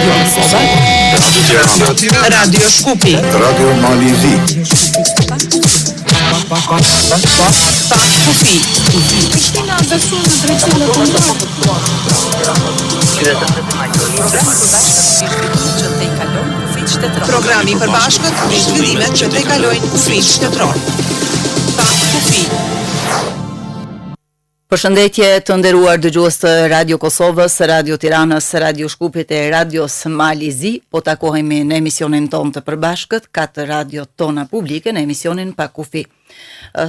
Radio Kosova, Radio Tirana, Radio Shkupi, Radio Mali i Zi. Pa kufi. Prishtina beson në drejtësinë ndërkombëtare. Programi i përbashkët mbi zhvillimet që tejkalojnë kufijtë shtetëror. Pa kufi. Përshëndetje të nderuar dëgjues të Radio Kosovës, Radio Tiranës, Radio Shkupit e Radios Mali Zi, po takohemi në emisionin tonë të përbashkët, katër radiot tona publike në emisionin Pa Kufi.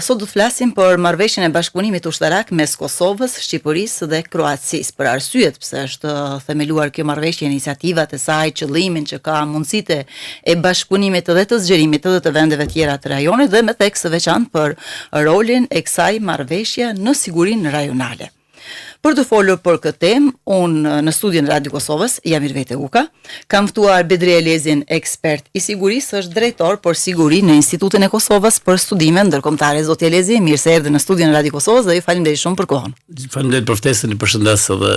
Sot do të flasim për marrëveshjen e bashkëpunimit ushtarak mes Kosovës, Shqipërisë dhe Kroacisë, për arsyet pse është themeluar kjo marrëveshje, iniciativat e saj, qëllimin që ka, mundësitë e bashkëpunimit dhe të zgjerimit edhe të vendeve tjera të rajonit dhe me theks të veçantë për rolin e kësaj marrëveshje në sigurinë rajonale. Për të folur për këtë temë, unë në studion e Radio Kosovës, jam Mirvete Uka, kam ftuar Bedri Elezin, ekspert i sigurisë, është drejtor për siguri në Institutin e Kosovës për Studime Ndërkombëtare. Zoti Elezi, mirë se erdhe në studion e Radio Kosovës dhe ju faleminderit shumë për kohën. Faleminderit për ftesën, ju përshëndes edhe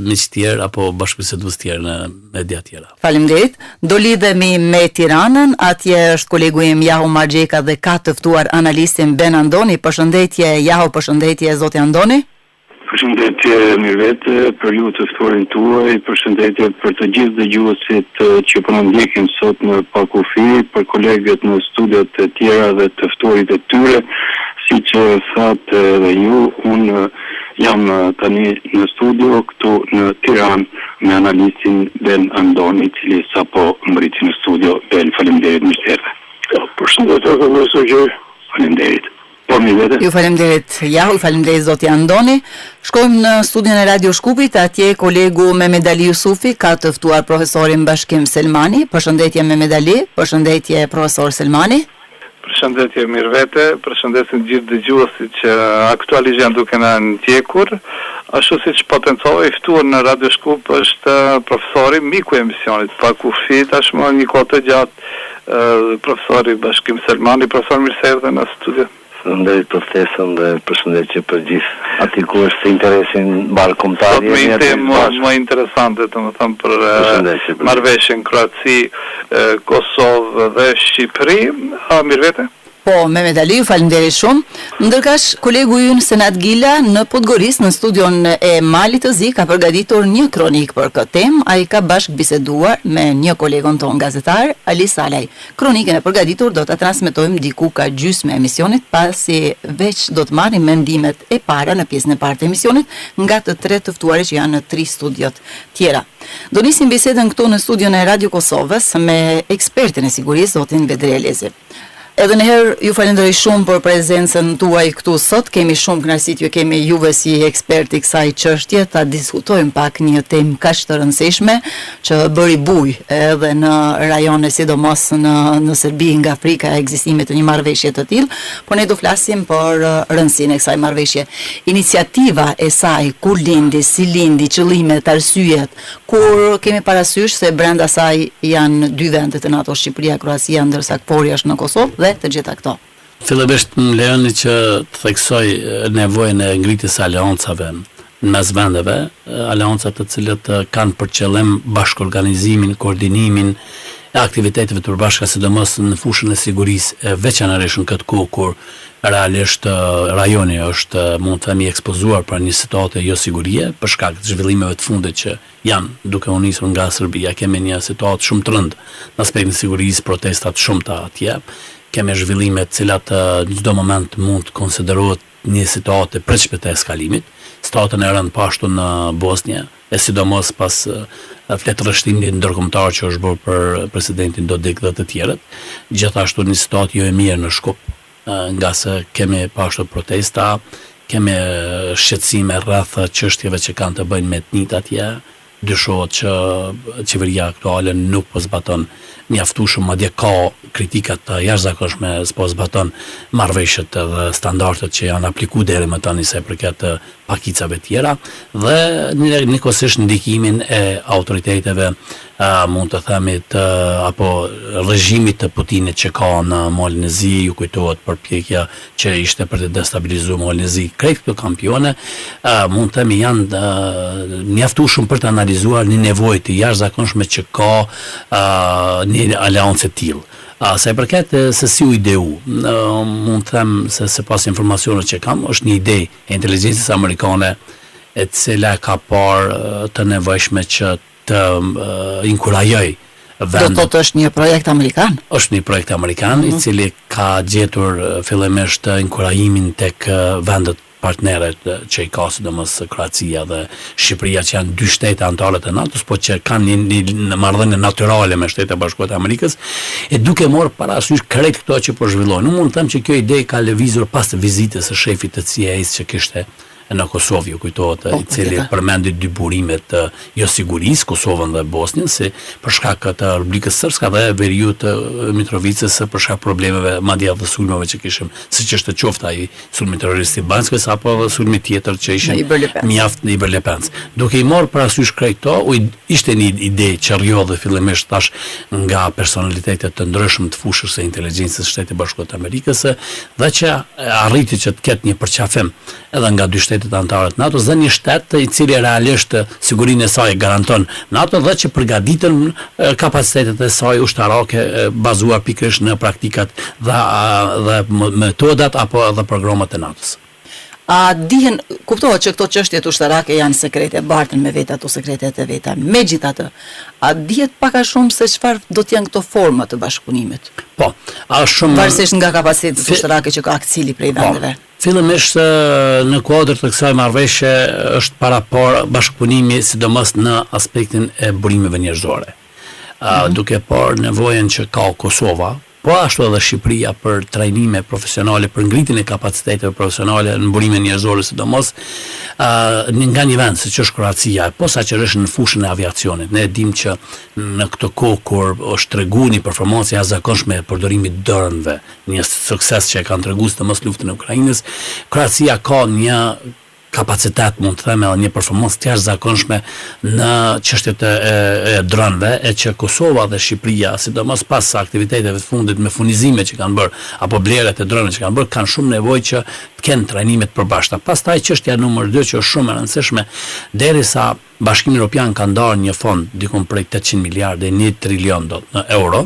miqtë tjerë apo bashkëbisedues tjerë në media tjera. Faleminderit. Do lidhemi me Tiranën, atje është kolegu im Jaho Margjeka dhe ka të ftuar analistin Ben Andoni. Përshëndetje Jaho, përshëndetje zoti Andoni. Përshëndetje Mirvete, për ju të ftuarin tuaj, përshëndetje për të gjithë dëgjuesit që po na ndjekin sot në Pa Kufi, për kolegët në studiot e tjera dhe të ftuarit e tyre. Siç thatë edhe ju, unë jam tani në studio këtu në Tiranë me analistin Ben Andoni, i cili sapo mbërriti në studio. Ben, faleminderit, mirë se erdhe. Përshëndetje dhe mirë se ju gjej. Faleminderit. Po Mirvete. Ju faleminderit Jaho, ju faleminderit zoti Andoni. Shkojmë në studion e Radio Shkupit, atje kolegu Mehmedali Jusufi ka të ftuar profesorin Bashkim Selmani. Përshëndetje Mehmedali, përshëndetje profesor Selmani. Përshëndetje Mirvete, përshëndesim të gjithë dëgjuesit që aktualisht janë duke na ndjekur. Ashtu siç potencova, i ftuar në Radio Shkup është profesori, miku i emisionit Pa Kufi, tashmë një kohë të gjatë, profesori Bashkim Selmani. Profesor, mirë se erdhe në studio. Faleminderit për ftesën dhe përshëndetje për gjithë aty ku është interesi mbarëkombëtar. Sot me një temë më interesante, domethënë për marrëveshjen Kroaci, Kosovë dhe Shqipëri. Mirvete? Po, Mehmet Ali, ju faleminderit shumë. Ndërkaq, kolegu ynë Senad Gila në Podgoricë, në studion e Malit të Zi, ka përgatitur një kronikë për këtë temë. Ai ka bashkëbiseduar me një kolegun tonë gazetar, Ali Salaj. Kronikën e përgatitur do ta transmetojmë diku ka gjysma e emisionit, pasi veç do të marrim mendimet e para në pjesën e parë të emisionit nga të tre të ftuarit që janë në tri studiot tjera. Do nisim bisedën këtu në studion e Radio Kosovës me ekspertin e sigurisë, zotin Bedri Elezi. Edhe një herë ju falenderoj shumë për prezencën tuaj këtu sot. Kemi shumë kënaqësi t'ju kemi juve si ekspert i kësaj çështje, ta diskutojmë pak një temë kaq të rëndësishme që bëri bujë edhe në rajon e sidomos në në Serbi nga frika e ekzistimit të një marrëveshje të tillë, por ne do flasim për rëndësinë e kësaj marrëveshje. Iniciativa e saj, kur lindi, si lindi, qëllimet, arsyet, kur kemi parasysh se brenda saj janë dy vende të NATO, Shqipëria, Kroacia, ndërsa KFOR-i është në Kosovë dhe të gjitha këto. Fillimisht më lejoni që të theksoj nevojën e ngritjes së aleancave në mes vendeve, aleanca të cilët kanë për qëllim bashkëorganizimin, koordinimin e aktiviteteve të përbashkëta, sidomos në fushën e sigurisë, e veçanërisht në këtë kohë kur realisht rajoni është, mund të themi, i ekspozuar për një situate josigurie, për shkak të zhvillimeve të fundit që janë duke u nisur nga Serbia. Kemi një situatë shumë të rëndë në aspektin e sigurisë, protesta të shumta atje. Kemi zhvillime të cilat në çdo moment mund të konsiderohet një situatë e pritshme të eskalimit, situatën e rëndë po ashtu në Bosnje, e sidomos pas fletërreshtimit ndërkombëtar që është bërë për presidentin Dodik dhe të tjerët, gjithashtu një situatë jo e mirë në Shkup, ngase kemi po ashtu protesta, kemi shqetësime rreth çështjeve që kanë të bëjnë me etnitë atje, dyshohet që qeveria aktuale nuk po zbaton mjaftueshëm, madje ka kritika të jashtëzakonshme s'po zbaton marrëveshjet dhe standardet që janë apliku deri më tani sa i përket pakicave tjera dhe njëkohësisht ndikimin e autoriteteve mund të themi të apo regjimit të Putinit që ka në Malin e Zi, ju kujtohet përpjekja që ishte për të destabilizuar Malin e Zi. Krejt këto kampione mund të themi janë mjaftueshëm për të analizuar. realizuar një nevojë të jashtëzakonshme që ka një aleancë e tillë. Sa i përket se si u ideu, mund të them se sipas informacioneve që kam, është një ide e inteligjencës amerikane e cila e ka parë të nevojshme që të inkurajojë vendet. Do të thotë është një projekt amerikan? Është një projekt amerikan, i cili ka gjetur fillimisht inkurajimin tek vendet partnere që i ka sidomos Kroacia dhe Shqipëria që janë dy shtete anëtare të NATO-s, po që kanë një, një marrëdhënie natyrale me Shtetet e Bashkuara të Amerikës, e duke marrë parasysh krejt këto që po zhvillojnë. Unë mund të them që kjo ide ka lëvizur pas vizitës së shefit të CIA-s që kishte në Kosovë, ju kujtohet, po, i cili përmendi dy burime të josigurisë, Kosovën dhe Bosnjën, si për shkak të Republikës Srpska dhe veriut të Mitrovicës për shkak problemeve, madje edhe sulmeve që kishim, siç është qoftë ai sulmi terrorist i Banjskës apo edhe sulmi tjetër që ishin mjaft në Ibër Lepenc. Duke i marrë parasysh krejt këto, ishte një ide që rrjodhi fillimisht tash nga personalitete të ndryshëm të fushës së inteligjencës së Shteteve të Bashkuara të Amerikës dhe që arriti që të ketë një përqafim edhe nga dy shtetet anëtare të NATO-s dhe një shtet i cili realisht sigurinë e saj e garanton NATO dhe që përgatitën kapacitetet e saj ushtarake bazuar pikërisht në praktikat dhe dhe metodat apo edhe programet e NATO-s. A dihen, kuptohet që këto çështjet ushtarake janë sekrete, barten me vete ato sekretet e veta. Megjithatë, a dihet pak a shumë se çfarë do të jenë këto forma të bashkëpunimit? Po, a është shumë Varësisht nga kapacitetet ushtarake që ka secili prej po. vendeve. Fillimisht në kuadër të kësaj marrëveshje është paraparë bashkëpunimi sidomos në aspektin e burimeve njerëzore. Duke parë nevojën që ka Kosova, po ashtu edhe Shqipëria për trajnime profesionale, për ngritjen e kapaciteteve profesionale në burime njerëzore sidomos, nga një vend siç është Kroacia, posaçërisht në fushën e aviacionit. Ne e dimë që në këtë kohë kur është treguar një performancë e jashtëzakonshme e përdorimit të dronëve, një sukses që e kanë treguar sidomos luftën e Ukrainës, Kroacia ka një kapacitet, mund të them edhe një performancë të jashtëzakonshme në çështjet e, e, e dronëve, e që Kosova dhe Shqipëria, sidomos pas aktiviteteve të fundit me furnizime që kanë bërë apo blerjet e dronëve që kanë bërë, kanë shumë nevojë që të kenë trajnime të përbashkëta. Pastaj çështja numër 2 që është shumë e rëndësishme, derisa Bashkimi Europian ka ndarë një fond dikun prej 800 miliardë deri një trilion do në euro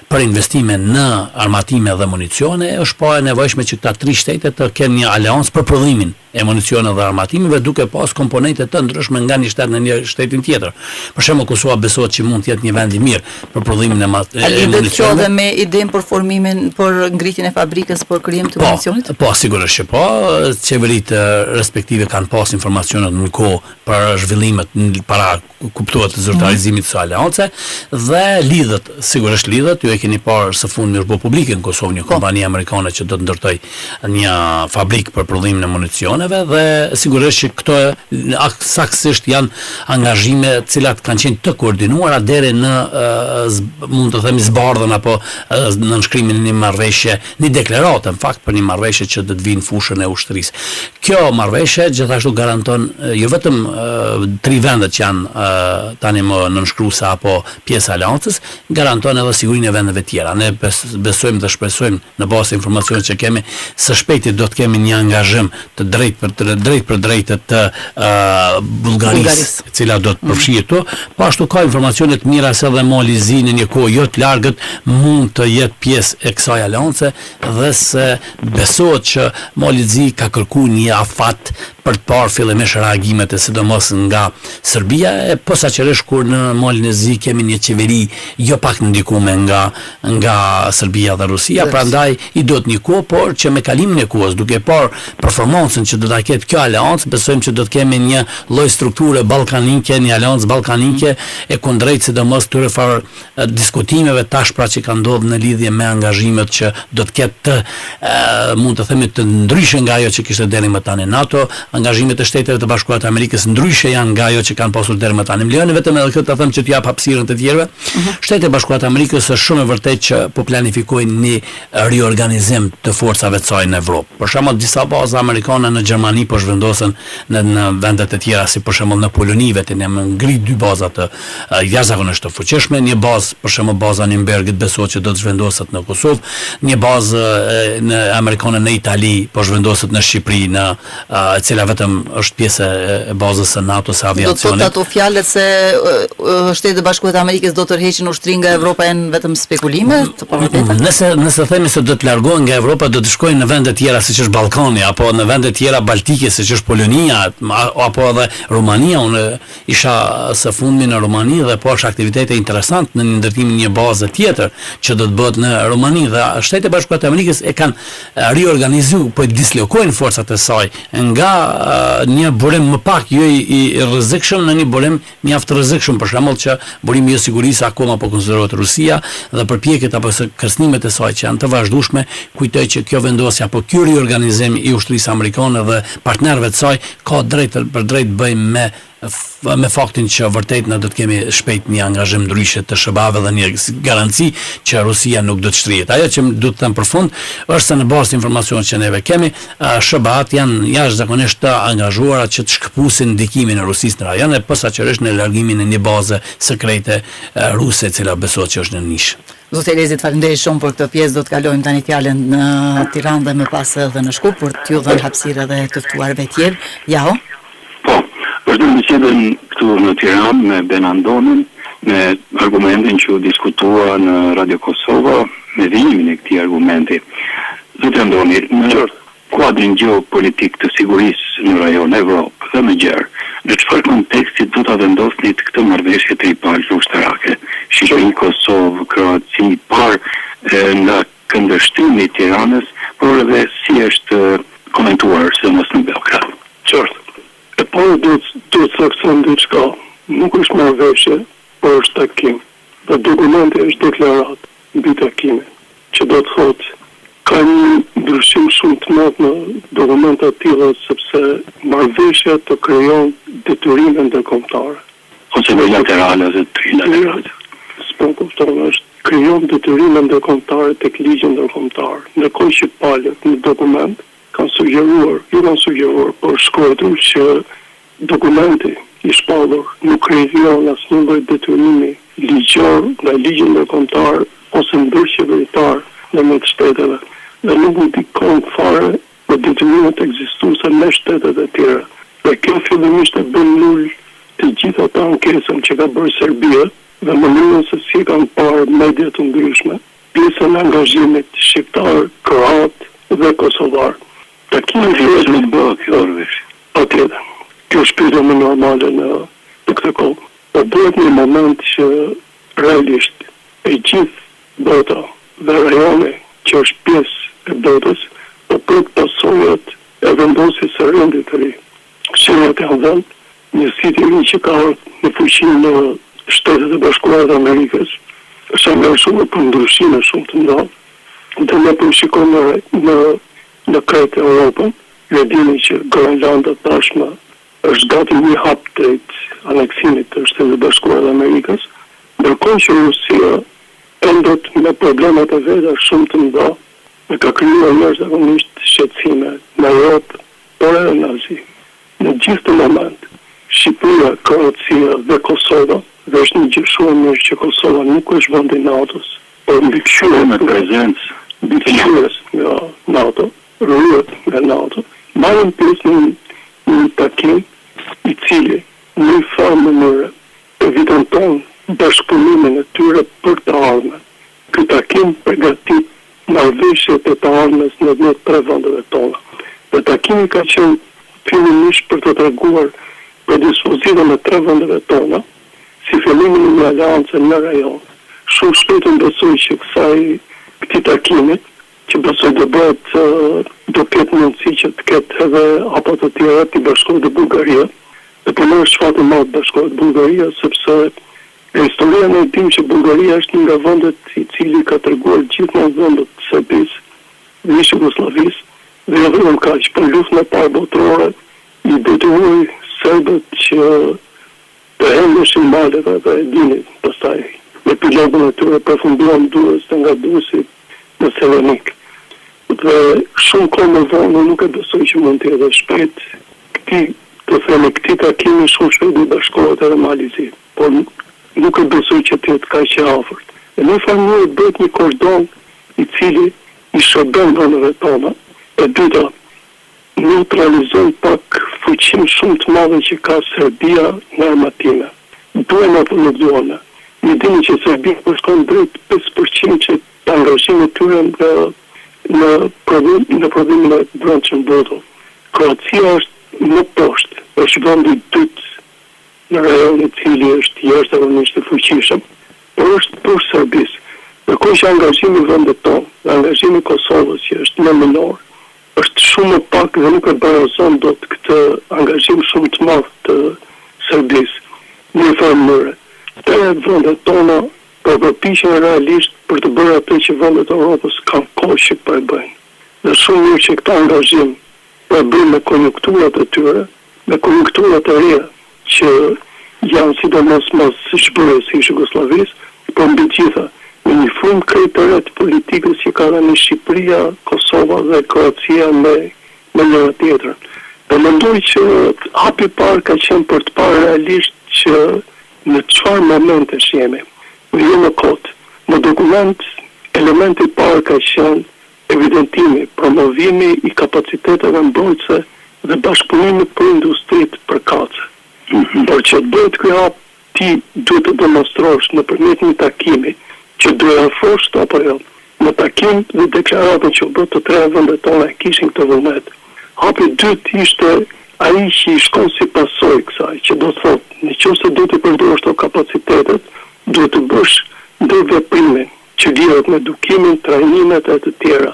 për investime në armatime dhe municione, është pa e nevojshme që këta tri shtete të kenë një aleancë për prodhimin e municioneve dhe armatimeve duke pas komponente të ndryshme nga një shtet në një shtetin tjetër. Për shembull, Kosova besohet që mund të jetë një vend i mirë për prodhimin e, e A lidhet kjo edhe me idenë për formimin, për ngritjen e fabrikës për krijim të po, municionit? Po, sigurisht që po. Qeveritë respektive kanë pas informacionet në kohë për zhvillimet para kuptohet të zyrtarizimit të kësaj aleance dhe lidhet, sigurisht lidhet, ju e keni parë së fundmi është bërë publike në Kosovë një po. kompani amerikane që do të ndërtojë një fabrikë për prodhimin e municioneve dhe sigurisht që këto saktësisht janë angazhime të cilat kanë qenë të koordinuara deri në mund të themi zbardhën apo nënshkrimin e një marrëveshje Një deklaratë, në fakt, për një marrëveshje që do të vijë në fushën e ushtrisë. Kjo marrëveshje gjithashtu garanton jo vetëm tri vendet që janë tani më nënshkruese apo pjesë e aleancës, garanton edhe sigurinë e vendeve tjera. Ne besojmë dhe shpresojmë në bazë të informacionit që kemi, së shpejti do të kemi një angazhim të drejtë për të drejtpërdrejtë të Bullgarisë, e cila do të mm. përfshihet këtu. Po ashtu ka informacione të mira se edhe Mali i Zi në një kohë jo të largët mund të jetë pjesë e kësaj aleance dhe se besohet që Mali i Zi ka kërkuar një afat për të parë fillimisht reagimet e sidomos nga Serbia e posaçërisht kur në Malin e Zi kemi një qeveri jo pak ndikume nga nga Serbia dhe Rusia, prandaj i duhet një kohë, por që me kalimin e kohës, duke parë performancën që do ta ketë kjo aleancë, besojmë që do të kemi një lloj strukture ballkanike, një aleancë ballkanike e kundrejt sidomos këtyre farë diskutimeve tash pra që kanë ndodhur në lidhje me angazhimet që do të ketë të mund të themi të ndryshe nga ajo që kishte deri më tani NATO, angazhimet e Shteteve të Bashkuara të Amerikës ndryshe janë nga ajo që kanë pasur deri më tani. Më lejoni vetëm edhe këtë ta them që të jap hapësirën të tjerëve. Mm -hmm. Shtetet e Bashkuara të Amerikës është shumë e vërtetë që po planifikojnë një riorganizim të forcave të saj në Evropë. Për shembull, disa baza amerikane në Gjermani po zhvendosen në në vende të tjera, si për shembull në Poloni vetëm janë ngrit dy baza të jashtëzakonisht të fuqishme, një bazë, për shembull baza e Nymbergit besohet që do të zhvendoset në Kosovë, një bazë në amerikane në Itali po zhvendoset në Shqipëri në e cila. vetëm është pjesë e bazës së NATO-s së aviacionit. Do të thotë ato fjalët se Shtetet e Bashkuara të Amerikës do të tërheqin ushtrinë nga Evropa janë vetëm spekulime të pavërteta? Nëse nëse themi se do të largohen nga Evropa, do të shkojnë në vende të tjera siç është Ballkani apo në vende të tjera baltike siç është Polonia apo edhe Rumania, unë isha së fundmi në Rumani dhe pashë aktivitete interesante në një ndërtimin e një baze tjetër që do të bëhet në Rumani dhe Shtetet e Bashkuara të Amerikës e kanë riorganizu, po i dislokojnë forcat e saj nga një burim më pak jo i, i rrezikshëm në një burim mjaft të rrezikshëm, për shembull që burimi i sigurisë akoma po konsiderohet Rusia dhe përpjekjet apo kërcënimet e saj që janë të vazhdueshme, kujtoj që kjo vendosje apo ky riorganizim i ushtrisë amerikane dhe partnerëve të saj ka drejtpërdrejt të bëjë me me faktin që vërtet ne do të kemi shpejt një angazhim ndryshe të SHBA-ve dhe një garanci që Rusia nuk do të shtrihet. Ajo që du të them për fund është se në bazë të informacionit që neve kemi, SHBA-të janë jashtëzakonisht të angazhuara që të shkëpusin ndikimin e Rusisë në rajon e posaçërisht në largimin e një baze sekrete ruse e cila besohet që është në Nish. Zoti Elezi, faleminderit shumë për këtë pjesë. Do të kalojmë tani fjalën në Tiranë dhe më pas edhe në Shkup për t'ju dhënë hapësirë edhe të ftuarve tjerë. Jaho. Po, vazhdojmë bisedën këtu në Tiranë me Ben Andonin, me argumentin që u diskutua në Radio Kosova, me vijimin e këtij argumenti. Zoti Andoni, në kuadrin gjeopolitik të sigurisë në rajon, Evropë dhe më gjerë, në çfarë konteksti do ta vendosnit këtë marrëveshje tripalëshe ushtarake, Shqipëri, Kosovë, Kroaci, parë nga këndvështrimi i Tiranës, por edhe si është komentuar, sidomos në Beograd? Qartë. E para duhet duhet të saktësojmë diçka, nuk është marrëveshje, por është takim. Dhe dokumenti është deklaratë mbi takimin. Që do të thotë, ka një ndryshim shumë të madh në dokumenta të tilla sepse marrëveshja të krijon detyrime ndërkombëtare. Ose bilaterale ose trilaterale. S'po kupton, është krijon detyrime ndërkombëtare tek ligji ndërkombëtar, ndërkohë që palët në dokument kanë sugjeruar, jo kanë sugjeruar, por është shkruajtur që Dokumenti i shpallur nuk krijon asnjë lloj detyrimi ligjor nga ligji ndërkombëtar ose ndërqeveritar ndërmjet shteteve dhe nuk ndikon fare në detyrimet ekzistuese me shtetet e tjera. Dhe kjo fillimisht e bën nul të gjithë atë ankesën që ka bërë Serbia dhe mënyrën se si e kanë parë media të ndryshme pjesën e angazhimit shqiptar, kroat dhe kosovar. Takimi filloi nuk bëhet kjo marrëveshje. Patjetër. Kjo është pyetja më normale në në këtë kohë. Po bëhet një moment që realisht e gjithë bota dhe rajoni që është pjesë e botës po pret pasojat e vendosjes së rendit të ri. Shenjat janë dhënë, një sit i ri që ka ardhur në fuqi në Shtetet e Bashkuara të Amerikës është angazhuar për ndryshime shumë të mëdha dhe ne po i shikojmë në në në krejt Europën. Ju e dini që Groenlanda tashmë është gati një hap drejt aneksimit të Shteteve të Bashkuara të Amerikës, ndërkohë që Rusia endet me problemet e veta shumë të mëdha dhe ka krijuar jashtëzakonisht shqetësime në Europë, por edhe në Azi. Në gjithë këtë moment, Shqipëria, Kroacia dhe Kosova, dhe është një gjë shumë e mirë që Kosova nuk është vend i NATO-s, por mbikëqyret me prezencë mbikëqyret nga NATO, ruhet nga NATO, marrin pjesë në një takim i cili në një farë mënyre evidenton bashkëpunimin e tyre për të ardhmen. Ky takim përgatit marrëveshjet e të ardhmes ndërmjet tre vendeve tona. Dhe takimi ka qenë fillimisht për të treguar predispozitën e tre vendeve tona si fillimin e një aleance në rajon. Shumë shpejt unë besoj që kësaj këtij takimi që besoj do bëhet do ketë mundësi që të ketë edhe hapa të tjera t'i bashkohet dhe Bullgaria. Dhe për ne është fat i madh të bashkohet Bullgaria sepse nga historia ne e dimë që Bullgaria është një nga vendet i cili ka treguar gjithmonë dhëmbët Serbisë dhe ish Jugosllavisë dhe jo vetëm kaq, por në luftën e parë botërore i detyroi serbët që të hendeshin maleve dhe e dini pastaj epilogun e tyre përfunduan në Durrës dhe nga Durrësi në Selanik. Dhe shumë kohë më vonë unë nuk e besoj që mund të jetë e shpejtë këtij të themi këtij takimi shumë shpejt do i bashkohet edhe Mali i Zi, por nuk e besoj që të jetë kaq e afërt. Dhe në një farë mënyre bëhet një kordon i cili i shërben vendeve tona. E dyta, neutralizon pak. fuqinë shumë të madhe që ka Serbia në armatime. Duam apo nuk duam ne. Ju dini që Serbia po shkon drejt 5% të angazhimit tyre në në prodhim në prodhimin e brendshëm bruto. Kroacia është më poshtë, është vendi i dytë në rajon i cili është jashtëzakonisht i fuqishëm, por është poshtë Serbisë. Ndërkohë që angazhimi i vendit tonë dhe angazhimi i Kosovës që është më minor, është shumë më pak dhe nuk e barazon dot këtë angazhim shumë të madh të Serbisë në një farë mënyre. Tre vendet tona po përpiqen realisht për të bërë atë që vendet e Europës kanë kohë që po e bëjnë. Dhe shumë mirë që këtë angazhim po e bëjnë me konjunkturat e tyre, me konjunkturat e reja që janë sidomos mas zhbërjes së ish-Jugosllavisë, por mbi të gjitha, me një frymë krejt të re të politikës që ka tani Shqipëria, Kosova dhe Kroacia me me njëra tjetrën. Dhe mendoj që hapi i parë ka qenë për të parë realisht që në çfarë momentesh jemi, dhe jo më kot. Në dokument, elementi i parë ka qenë evidentimi, promovimi i kapaciteteve mbrojtëse dhe bashkëpunimi për industritë përkatëse. Por që të bëhet ky hap, ti duhet të demonstrosh nëpërmjet një takimi që do i afrosh këto apo jo. Në takim dhe deklaratën që u bë të treja vendet tona e kishin këtë vullnet. Hapi i dytë ishte ai që i shkon si pasojë kësaj, që do të thotë, në qoftë se do t'i përdorësh këto kapacitetet, duhet të bësh ndërveprimin, që lidhet me edukimin, trajnimet e të tjera.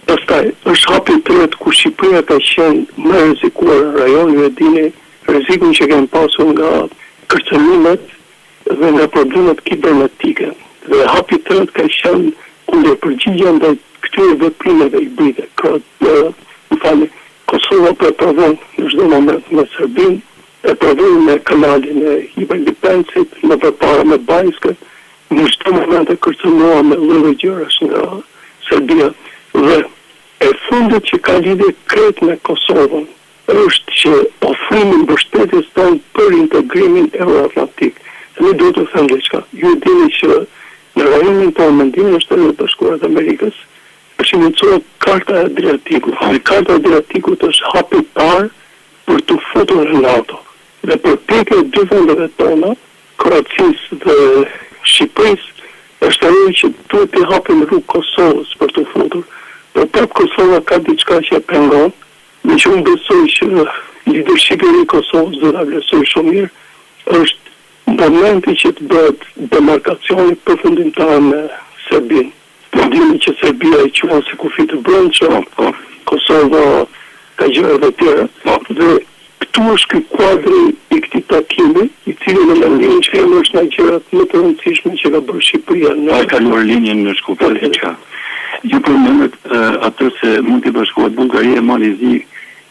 Pastaj, është hapi i tretë ku Shqipëria ka qenë më e rrezikuar në rajon, ju e dini rrezikun që kemi pasur nga kërcënimet dhe nga problemet kibernetike. Dhe hapi i tretë ka qenë kundërpërgjigja ndaj këtyre veprimeve hibride. Më falni, Kosova po e provon në çdo moment me Serbinë, e provoi me kanalin e Ibër-Lipencit, më përpara me Banjskën, në çdo moment e kërcënuar me lloj-lloj gjërash nga Serbia. Dhe e fundit që ka lidhje krejt me Kosovën është që ofrimi i mbështetjes tonë për integrimin euroatlantik. Tani duhet të them diçka. Ju e dini që në rajonin tonë me ndihmën e Shteteve të Bashkuara të Amerikës është iniciuar Karta e Adriatikut. Dhe Karta e Adriatikut është hapi i parë për t'u futur në NATO. Dhe përpjekja e dy vendeve tona Kroacisë dhe Shqipërisë është ajo që duhet t'i hapin rrugë Kosovës për t'u futur, por prapë Kosova ka diçka që e pengon dhe që unë besoj që lidershipi i ri i Kosovës do ta vlerësojë shumë mirë, është momenti që të bëhet demarkacioni përfundimtar me Serbinë. E dini që Serbia e quan si kufi të brendshëm, po, Kosova ka gjëra të tjera. Po. Dhe këtu është ky kuadri i këtij takimi, i cili në mendimin tim është nga gjërat më të rëndësishme që ka bërë Shqipëria në Pa kaluar linjën në Shkup po, diçka. Ju përmendët atë se mund t'i bashkohet Bullgaria e Mali i Zi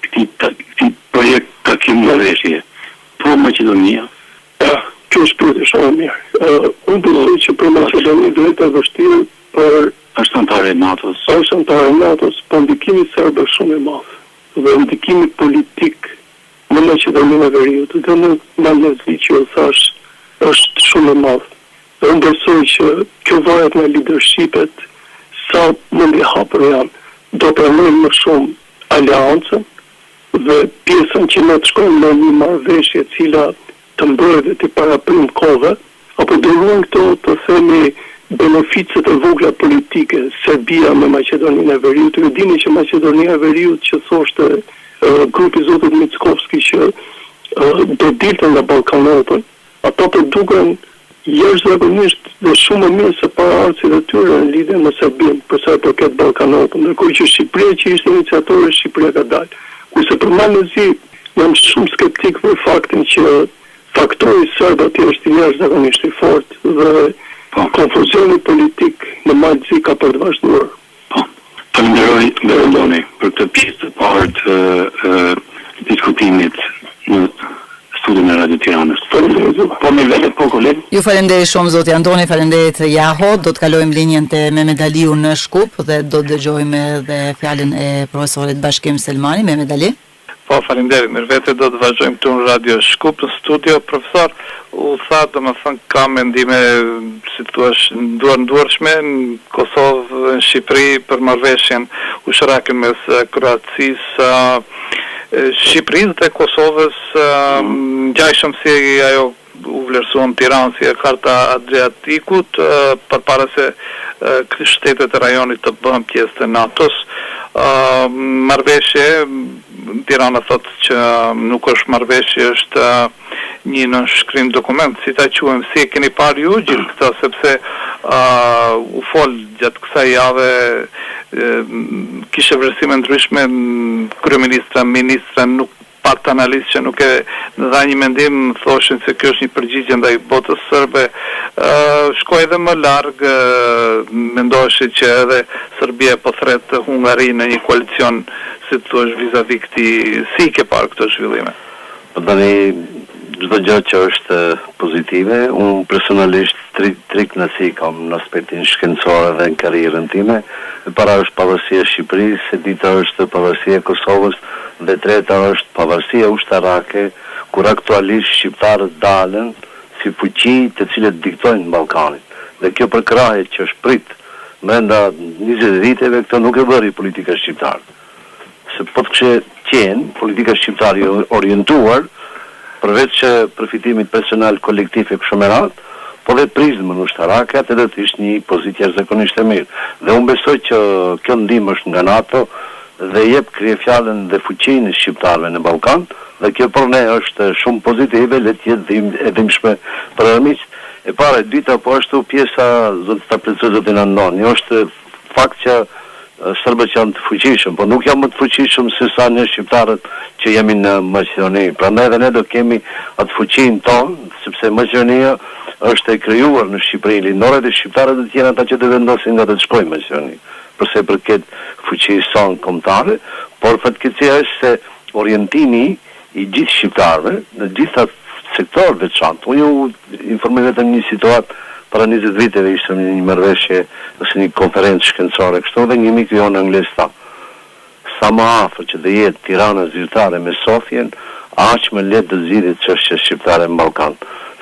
këtij këtij projekt takim marrëveshje. Po Maqedonia? Kjo është pyetje shumë e mirë. Unë besoj që për Maqedoninë do jetë e vështirë për Është anëtare e NATO-s. Është anëtare e NATO-s, por ndikimi serb është shumë i madh dhe ndikimi politik në Maqedoninë e Veriut dhe në Malin e Zi që ju thashë është shumë i madh. Dhe unë besoj që kjo varet nga lidershipet sa mendjehapur janë, do pranojnë më shumë aleancën dhe pjesën që ne të shkojmë në një marrëveshje e cila të mbrojë dhe t'i paraprijmë kohëve, apo do ruajnë këto të themi beneficet e vogla politike, Serbia me Maqedoninë e Veriut, ju e dini që Maqedonia e Veriut që thoshte grupi i zotit Mickovski që do dilte nga Balkan Open, Ata po duken jashtëzakonisht dhe shumë më mirë se paraardhësit e tyre në lidhje me Serbinë, për sa i përket Balkan Open, ndërkohë që Shqipëria që ishte iniciatore, Shqipëria ka dalë. Kurse për Malin e Zi jam shumë skeptik për faktin që faktori serb atje është jashtëzakonisht i fortë dhe konfuzioni politik në Mal të Zi ka për të vazhduar. Po. Falënderoj Andoni për këtë pjesë të parë të diskutimit në studion e Radio Tiranës. Faleminderit. Po Mirvete, po koleg. Ju faleminderit shumë zoti Andoni, faleminderit Jaho. Do të kalojmë linjën te Mehmet Aliu në Shkup dhe do të dëgjojmë edhe fjalën e profesorit Bashkim Selmani. Mehmet Ali. Po, faleminderit Mirvete, do të vazhdojmë këtu në Radio Shkup, në studio. Profesor, u tha, domethënë, ka mendime, si të thuash, duarnduarshme në Kosovë dhe në Shqipëri për marrëveshjen ushtarake mes Kroacisë. Shqipërisë dhe Kosovës ngjajshëm si ajo u vlerësua në Tiranë si e Karta e Adriatikut përpara se shtetet e rajonit të bëhen pjesë të NATO-s. Marrëveshje, Tirana thotë që nuk është marrëveshje, është një nënshkrim dokument, si ta quajmë, si e keni parë ju gjithë këtë, sepse u fol gjatë kësaj jave, kishte vlerësime ndryshme, kryeministra, ministra, nuk pat analistë që nuk e dha një mendim, thoshin se kjo është një përgjigje ndaj botës sërbe, shkoi edhe më larg, mendoheshe që edhe Serbia po thërret Hungarinë në një koalicion, si të thuash, vizavi këtij, si i ke parë këto zhvillime? Po tani çdo gjë që është pozitive, unë personalisht tri tri kënaqësi kam në aspektin shkencor edhe në karrierën time. E para është pavarësia e Shqipërisë, e dyta është pavarësia e Kosovës dhe e treta është pavarësia ushtarake kur aktualisht shqiptarët dalën si fuqi të cilët diktojnë Ballkanin. Dhe kjo përkrahje që është prit brenda 20 viteve këtë nuk e bëri politika shqiptare. Se po të kishte qenë politika shqiptare e orientuar, përveç përfitimit personal kolektiv e kështu me radhë, po dhe prizmën ushtarake, atëherë do të ishte një pozitë jashtëzakonisht e mirë. Dhe unë besoj që kjo ndihmë është nga NATO dhe jep kryefjalën dhe fuqinë e shqiptarëve në Ballkan dhe kjo për ne është shumë pozitive, le të jetë e dhimbshme për armiqtë. E para, e dyta, po ashtu pjesa, zoti ta plotësoj zotin Andoni, është Fakt që serbët janë të fuqishëm, por nuk janë më të fuqishëm se sa ne shqiptarët që jemi në Maqedoni. Prandaj edhe ne do kemi atë fuqinë tonë, sepse Maqedonia është e krijuar në Shqipërinë Lindore dhe shqiptarët do të jenë ata që do vendosin nga do të shkojë Maqedoni, për sa i përket fuqisë sonë kombëtare, por fatkeqësia është se orientimi i gjithë shqiptarëve në gjitha sektorë veçantë. Unë ju informoj vetëm një situatë para 20 viteve ishte në një marrëveshje ose një konferencë shkencore kështu dhe një mik jonë anglez tha sa më afër që të jetë Tirana zyrtare me Sofjen, aq më lehtë do të zgjidhet çështja shqiptare në Ballkan.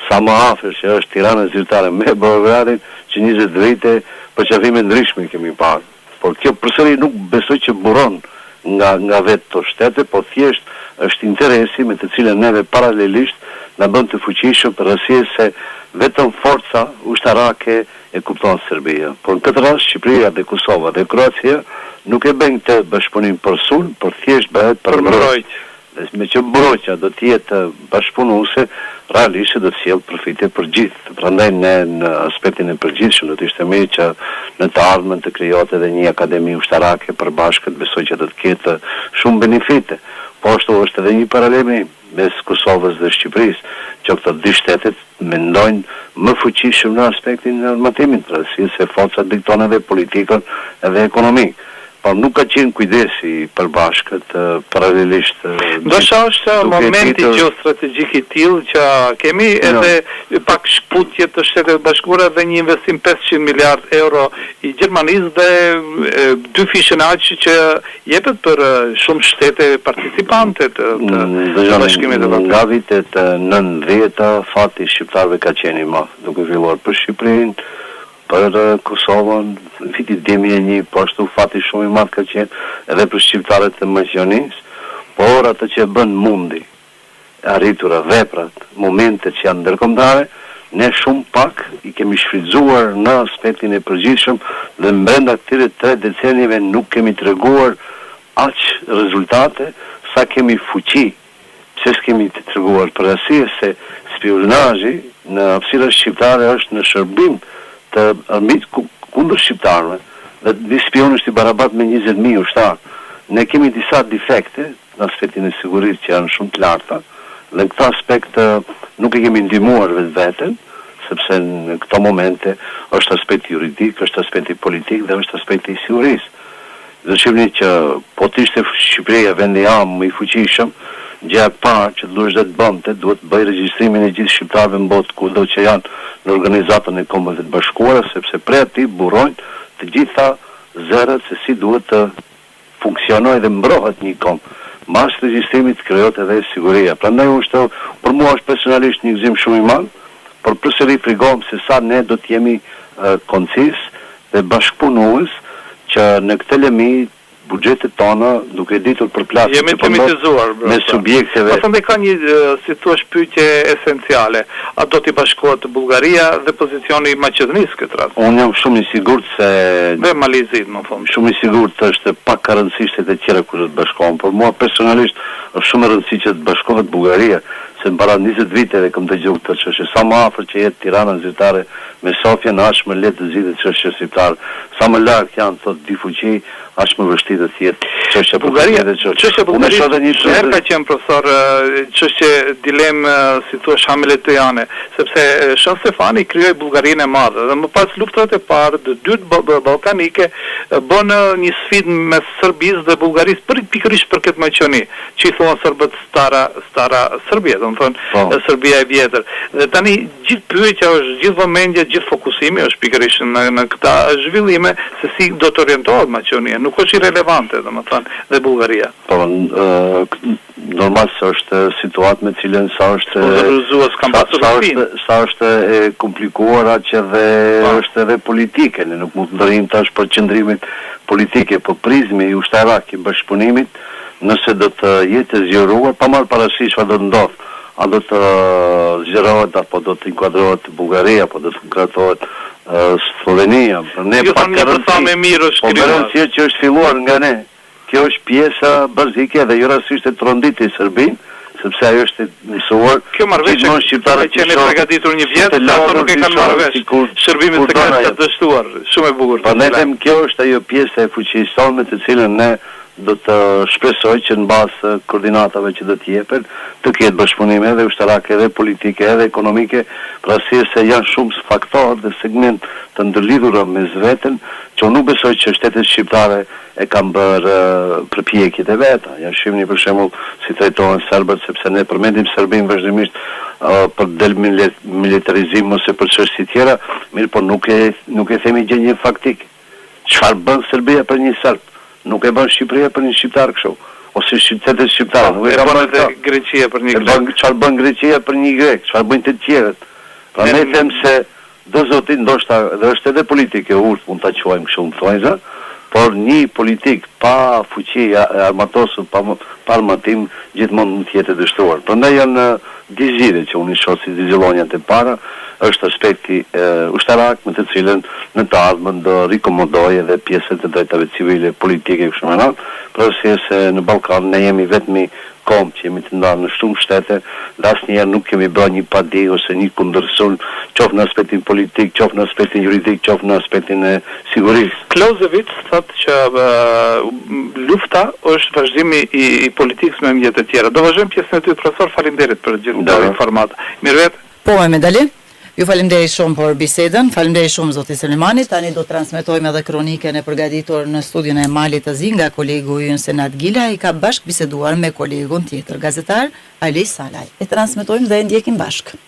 Sa më afër që është Tirana zyrtare me Beogradin, që 20 vite përqafime ndryshme kemi parë. Por kjo përsëri nuk besoj që buron nga nga vetë këto shtete, por thjesht është interesi me të cilën neve paralelisht na bën të fuqishëm për arsye se vetëm forca ushtarake e kupton Serbia. Por në këtë rast Shqipëria dhe Kosova dhe Kroacia nuk e bëjnë këtë bashkëpunim për sulm, por thjesht bëhet për mbrojtje. Dhe meqë mbrojtja do të jetë bashkëpunuese, realisht do të sjellë përfite për gjithë. Prandaj ne në aspektin e përgjithshëm do të ishte mirë që në të ardhmen të krijohet edhe një akademi ushtarake e përbashkët, besoj që do të ketë shumë benefite. Po ashtu është edhe një paralelizim mes Kosovës dhe Shqipërisë, që këto dy shtetet mendojnë më fuqishëm në aspektin e armatimit, për arsye se forca dikton edhe politikën edhe ekonominë. Por nuk ka qenë kujdesi i përbashkët paralelisht Ndoshta është momenti gjeostrategjik i tillë që kemi edhe pak shkëputje të Shteteve të Bashkuara dhe një investim 500 miliardë euro i Gjermanisë dhe dyfishin aq që jepet për shumë shtete participante të të Bashkimit Evropian. Nga vitet e nëntëdhjeta fati i shqiptarëve ka qenë i madh, duke filluar për Shqipërinë, për Kosovën, në vitin 2001 po ashtu fati shumë i madh ka qenë edhe për shqiptarët e Maqedonisë, por atë që e bën mundi, e arritura, veprat, momentet që janë ndërkombëtare, ne shumë pak i kemi shfrytëzuar në aspektin e përgjithshëm dhe brenda këtyre tre decenieve nuk kemi treguar aq rezultate sa kemi fuqi. Pse s'kemi të treguar? Për arsye se spiunazhi në hapësirat shqiptare është në shërbim të armikut kundër shqiptarëve dhe një spiun është i barabartë me 20.000 ushtarë. Ne kemi disa defekte në aspektin e sigurisë që janë shumë të larta dhe në këtë aspekt nuk e kemi ndihmuar vetveten, sepse në këto momente është aspekti juridik, është aspekti politik dhe është aspekti i sigurisë. Do shihni që po të ishte Shqipëria vendi amë më i fuqishëm, gjëja e parë që duhet të bënte, duhet të bëjë regjistrimin e gjithë shqiptarëve në botë kudo që janë në Organizatën e Kombeve të Bashkuara, sepse prej aty burojnë të gjitha zërat se si duhet të funksionojë dhe mbrohet një komb. Mbas regjistrimit krijohet edhe siguria. Prandaj është për mua është personalisht një gëzim shumë i madh, por përsëri frigohem se sa ne do të jemi konciz dhe bashkëpunues që në këtë lëmi buxhetet tona, duke ditur përplasjet Jemi që po ndodh mitizuar, mes pra. subjekteve. Pastaj ka një, si thua, pyetje esenciale. A do t'i bashkohet Bullgaria dhe pozicioni i Maqedonisë këtë rast? Unë jam shumë i sigurt se Dhe Mali i Zi, në fund. Shumë i sigurt është pak ka rëndësi shtetet e tjera kush do të bashkohen, por mua personalisht është shumë e rëndësi që të bashkohet Bullgaria, se para 20 viteve kam dëgjuar këtë çështje. Sa më afër që jetë Tirana zyrtare me Sofjen, aq më lehtë zgjidhet çështja shqiptare. Sa më larg janë këto dy fuqi, aq më vështirë do të jetë çështja për të zgjidhur çështjen. Çështja e Bullgarisë edhe një herë ka qenë profesor çështje dilemë si thua hamletiane, sepse Shën Stefani krijoi Bullgarinë e Madhe dhe më pas luftërat e parë dhe dytë ballkanike bënë një sfidë mes Serbisë dhe Bullgarisë për pikërisht për këtë Maqedoni, që i thonë serbët Stara Stara Serbia, domethënë po. Serbia e vjetër. Dhe tani gjithë pyetja është, gjithë vëmendja, gjithë fokusimi është pikërisht në në këta zhvillime se si do të orientohet Maqedonia, nuk është irrelevante, domethënë, dhe Bullgaria. Po, normal se është situatë me cilën sa është sa, sa është sa është e komplikuar aq edhe po. është edhe politike, ne nuk mund të ndërhyjmë tash për qëndrimet politike, po prizmi ushtarak i bashkëpunimit nëse do të jetë e zgjeruar, pa marrë parasysh çfarë do të ndodhë, a do të zgjerohet apo do të inkuadrohet Bullgaria apo do të inkuadrohet Sllovenia, për ne pak ka rëndësi, po me rëndësi që është filluar nga ne. Kjo është pjesa bazike dhe jo rastësisht e tronditi Serbinë, sepse ajo është e mësuar. Kjo marrëveshje ka qenë e përgatitur një vjet, ato nuk e kanë marrë vesh. Shërbimi sekret ka dështuar. Shumë e bukur. Prandaj them kjo është ajo pjesa e fuqisë sonë me të cilën ne do të shpresoj që në bazë të koordinatave që do të jepen, të ketë bashkëpunim edhe ushtarak, edhe politike, edhe ekonomike, për arsye se janë shumë faktorë dhe segment të ndërlidhura mes veten, që unë nuk besoj që shtetet shqiptare e kanë bërë përpjekjet e veta. Ja shihni për shembull si trajtohen serbët, sepse ne përmendim Serbinë vazhdimisht për demilitarizim ose për çështje tjera, mirëpo nuk e nuk e themi gjendjen faktike. Çfarë bën Serbia për një serb? Nuk e bën Shqipëria për një shqiptar kështu. Ose shtetet shqiptare, nuk e kanë bërë edhe Greqia për një grek. Çfarë bën Greqia për një grek? Çfarë bëjnë të tjerët? Prandaj them se Do zoti ndoshta dhe është edhe politikë e urtë mund ta quajmë kështu në thonjza, por një politikë pa fuqi e armatosur pa pa armatim gjithmonë mund të jetë e dështuar. Prandaj janë dy zgjidhje që unë i shoh si dy zillonjat e para, është aspekti ushtarak me të cilën në të ardhmen do rikomodojë edhe pjesën e të drejtave civile, politike e kështu me radhë, për arsye se në Ballkan ne jemi vetmi komb që jemi të ndarë në shumë shtete dhe asnjëherë nuk kemi bërë një padi ose një kundërsulm, qoftë në aspektin politik, qoftë në aspektin juridik, qoftë në aspektin e sigurisë. Clausewitz thotë që lufta është vazhdimi i, i politikës me mjete të tjera. Do vazhdojmë pjesën e dytë, profesor, faleminderit për gjithë këto informata. Mirëvet. Po, Mehmet Ali. Ju faleminderit shumë për bisedën, faleminderit shumë zoti Selimani. Tani do të transmetojmë edhe kronikën e përgatitur në studion e Malit të Zi nga kolegu ynë Senat Gila, ai ka bashkëbiseduar me kolegun tjetër, gazetar Ali Salaj. E transmetojmë dhe e ndjekim bashkë.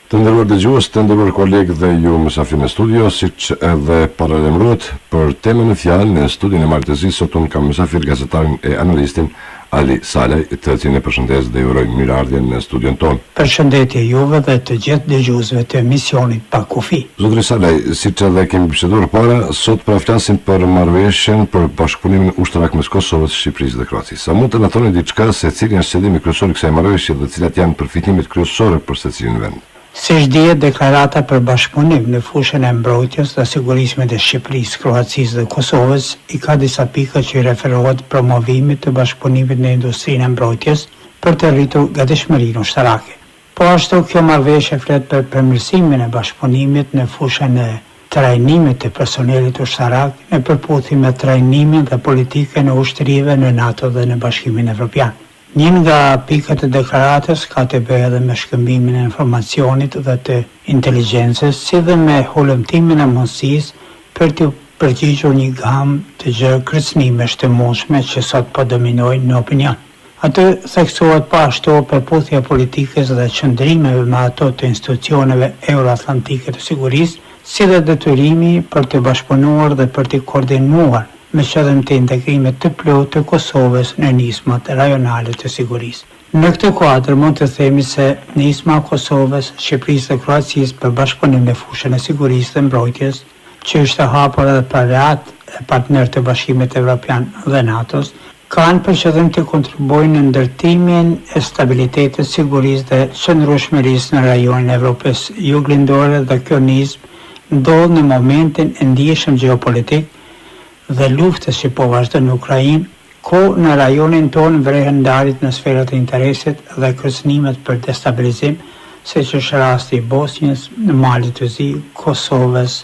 Të nderuar dëgjues, të nderuar kolegë dhe ju mysafirë në studio, siç edhe paralajmëruat për temën në fjalë në studion e Malit të Zi, sot unë kam mysafir gazetarin e analistin Ali Salaj, të cilin e përshëndes dhe i uroj mirëardhjen në studion tonë. Përshëndetje juve dhe të gjithë dëgjuesve të emisionit Pa Kufi. Zotëri Salaj, siç edhe kemi biseduar para, sot pra flasim për marrëveshjen për bashkëpunimin ushtarak mes Kosovës, Shqipërisë dhe Kroacisë. A mund të na thoni diçka se cili është qëllimi kryesor i kësaj marrëveshje dhe cilat janë përfitimet kryesore për secilin vend? Siç dihet, deklarata për bashkëpunim në fushën e mbrojtjes dhe sigurisë midis Shqipërisë, Kroacisë dhe Kosovës i ka disa pika që i referohet promovimit të bashkëpunimit në industrinë e mbrojtjes për të rritur gatishmërinë ushtarake. Po ashtu, kjo marrëveshje flet për përmirësimin e bashkëpunimit në fushën e trajnimit të personelit ushtarak në përputhje me trajnimin dhe politikën e ushtrive në NATO dhe në Bashkimin Evropian. Një nga pikat e deklaratës ka të bëjë edhe me shkëmbimin e informacionit dhe të inteligjencës, si dhe me hulumtimin e mundësisë për t'iu përgjigjur një gamë të gjerë kërcënimesh të mundshme që sot po dominojnë në opinion. Aty theksohet po ashtu përputhja e politikës dhe qëndrimeve me ato të institucioneve euroatlantike të sigurisë, si dhe detyrimi për të bashkëpunuar dhe për të koordinuar me qëllim të integrimit të plotë të Kosovës në nismat rajonale të sigurisë. Në këtë kuadër mund të themi se nisma e Kosovës, Shqipërisë dhe Kroacisë për bashkëpunim në fushën e sigurisë dhe mbrojtjes. që është e hapur edhe për aleatë e partnerë të Bashkimit Evropian dhe NATO-s, kanë për qëllim të kontribuojnë në ndërtimin e stabilitetit, sigurisë dhe qëndrueshmërisë në rajonin e Evropës Juglindore dhe kjo nismë ndodh në momentin e ndjeshëm gjeopolitik dhe luftës që po vazhdon në Ukrainë, ku në rajonin tonë vrehen ndarjet në sferat e interesit dhe kërcënimet për destabilizim, siç është rasti i Bosnjës, Malit të Zi, Kosovës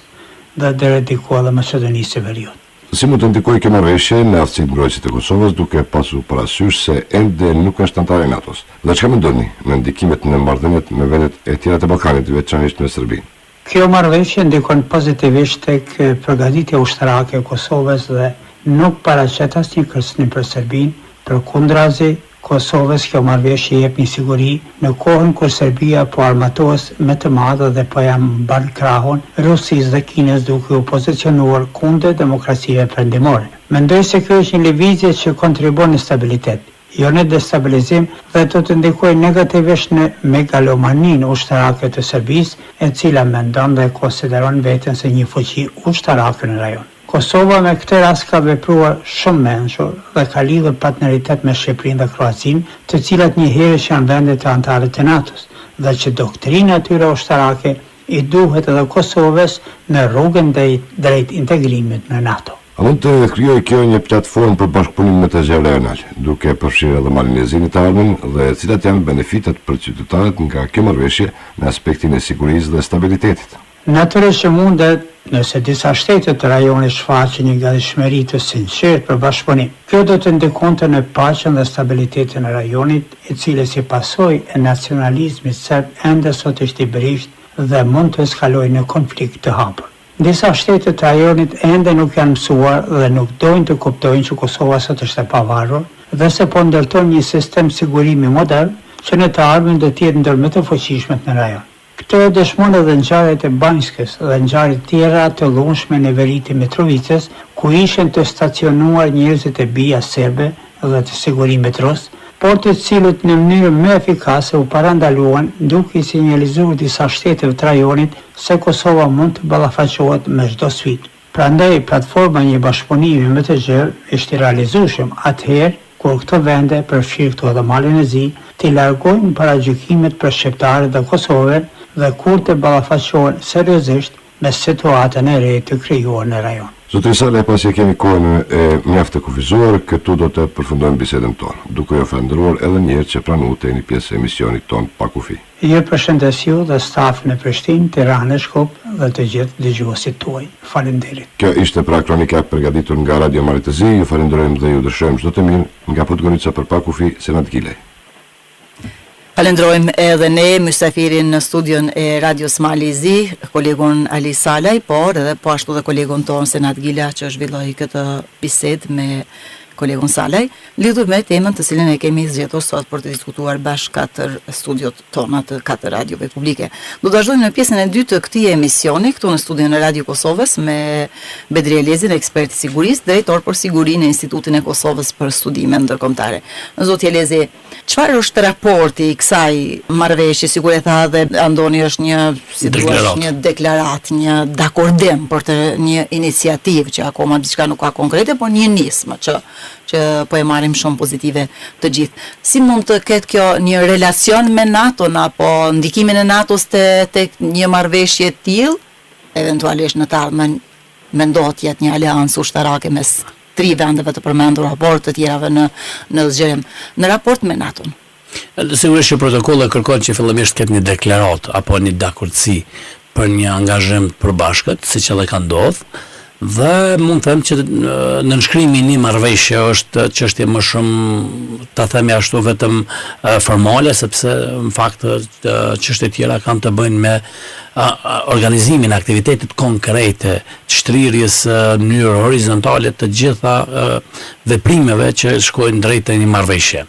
dhe deri diku edhe Maqedonisë së Veriut. Si mund të ndikojë kjo marrëveshje në aftësitë mbrojtëse të Kosovës duke pasur parasysh se ende nuk është anëtare e NATO-s? Dhe çka mendoni në ndikimet në marrëdhëniet me vendet e tjera të Ballkanit, veçanërisht me Serbinë? Kjo marrëveshje ndikon pozitivisht tek përgatitja ushtarake e Kosovës dhe nuk paraqet asnjë kërcënim për Serbinë, përkundrazi, Kosovës kjo marrëveshje i jep një siguri në kohën kur Serbia po armatoset me të madhe dhe po ia mban krahun Rusisë dhe Kinës duke u pozicionuar kundër demokracive perëndimore. Mendoj se kjo është një lëvizje që kontribuon në stabilitet. jo në destabilizim dhe do të ndikojë negativisht në megalomaninë ushtarake të Serbisë, e cila mendon dhe e konsideron veten si një fuqi ushtarake në rajon. Kosova me këtë rast ka vepruar shumë mençur dhe ka lidhur partneritet me Shqipërinë dhe Kroacinë, të cilat njëherësh janë vende të anëtare të NATO-s dhe që doktrina e tyre ushtarake i duhet edhe Kosovës në rrugën drejt integrimit në NATO. A mund të krijojë kjo një platformë për bashkëpunim më të gjerë rajonal, duke përfshirë edhe Malin e Zi në të ardhmen dhe cilat janë benefitet për qytetarët nga kjo marrëveshje në aspektin e sigurisë dhe stabilitetit? Natyrisht që mundet, nëse disa shtete të rajonit shfaqin një gatishmëri të sinqertë për bashkëpunim. Kjo do të ndikonte në paqen dhe stabilitetin e rajonit, i cili si pasojë e nacionalizmit serb ende sot është i brishtë dhe mund të eskalojë në konflikt të hapur. Disa shtete të rajonit ende nuk janë mësuar dhe nuk dojnë të kuptojnë që Kosova sot është e pavarur dhe se po ndërton një sistem sigurimi modern që në të ardhmen do të jetë ndër më të fuqishmet në rajon. Këtë e dëshmon edhe ngjarjet e Banjskës dhe ngjarjet tjera të dhunshme në veri të Mitrovicës, ku ishin të stacionuar njerëzit e BIA-s serbe dhe të sigurimit rus, por të cilët në mënyrë më efikase u parandaluan duke i sinjalizuar disa shteteve të rajonit se Kosova mund të ballafaqohet me çdo sfidë. Prandaj, platforma e një bashkëpunimi më të gjerë është i realizueshëm atëherë kur këto vende, përfshirë këtu edhe Malin e Zi, t'i largojnë paragjykimet për shqiptarët dhe Kosovën dhe kur të ballafaqohen seriozisht me situatën e re të krijuar në rajon. Zotëri Salaj, pasi e kemi kohën e mjaft të kufizuar, këtu do të përfundojmë bisedën tonë, duke ju falënderuar edhe një herë që pranuat të jeni pjesë e emisionit tonë Pa Kufi. Ju përshëndes ju dhe stafin në Prishtinë, Tiranë e Shkup dhe të gjithë dëgjuesit tuaj. Faleminderit. Kjo ishte pra kronika e përgatitur nga Radio Malit të Zi, ju falënderojmë dhe ju dëshirojmë çdo të mirë nga Podgorica për Pa Kufi, Senad Gilaj. Falënderojmë edhe ne mysafirin në studion e Radios Mali i Zi, kolegun Ali Salaj, por edhe po ashtu dhe kolegun tonë Senad Gila që zhvilloi këtë bisedë me kolegun Salaj, lidhur me temën të cilën e kemi zgjedhur sot për të diskutuar bashkë katër studiot tona të katër radiove publike. Do të vazhdojmë në pjesën e dytë të këtij emisioni këtu në studion e Radio Kosovës me Bedri Elezin, ekspert i sigurisë, drejtor për sigurinë në Institutin e Kosovës për Studime Ndërkombëtare. Zoti Elezi, Çfarë është raporti i kësaj marrëveshje, sikur e tha dhe Andoni është një, si thua, një deklaratë, një dakordim për të një iniciativë që akoma diçka nuk ka konkrete, por një nismë që që po e marrim shumë pozitive të gjithë. Si mund të ketë kjo një relacion me NATO-n apo ndikimin e NATO-s te tek një marrëveshje e tillë, eventualisht në të ardhmen mendohet të jetë një aleancë ushtarake mes tri vendeve të përmendura, por të tjerave në në zgjerim, në raport me NATO-n. Sigurisht që protokolli kërkon që fillimisht të ketë një deklaratë apo një dakordësi për një angazhim të përbashkët, siç edhe ka ndodhur, dhe mund të them që nënshkrimi i një marrëveshje është çështje më shumë ta themi ashtu vetëm formale, sepse në fakt çështjet tjera kanë të bëjnë me organizimin e aktivitetit konkrete të shtrirjes në mënyrë horizontale të gjitha veprimeve që shkojnë drejt një marrëveshje.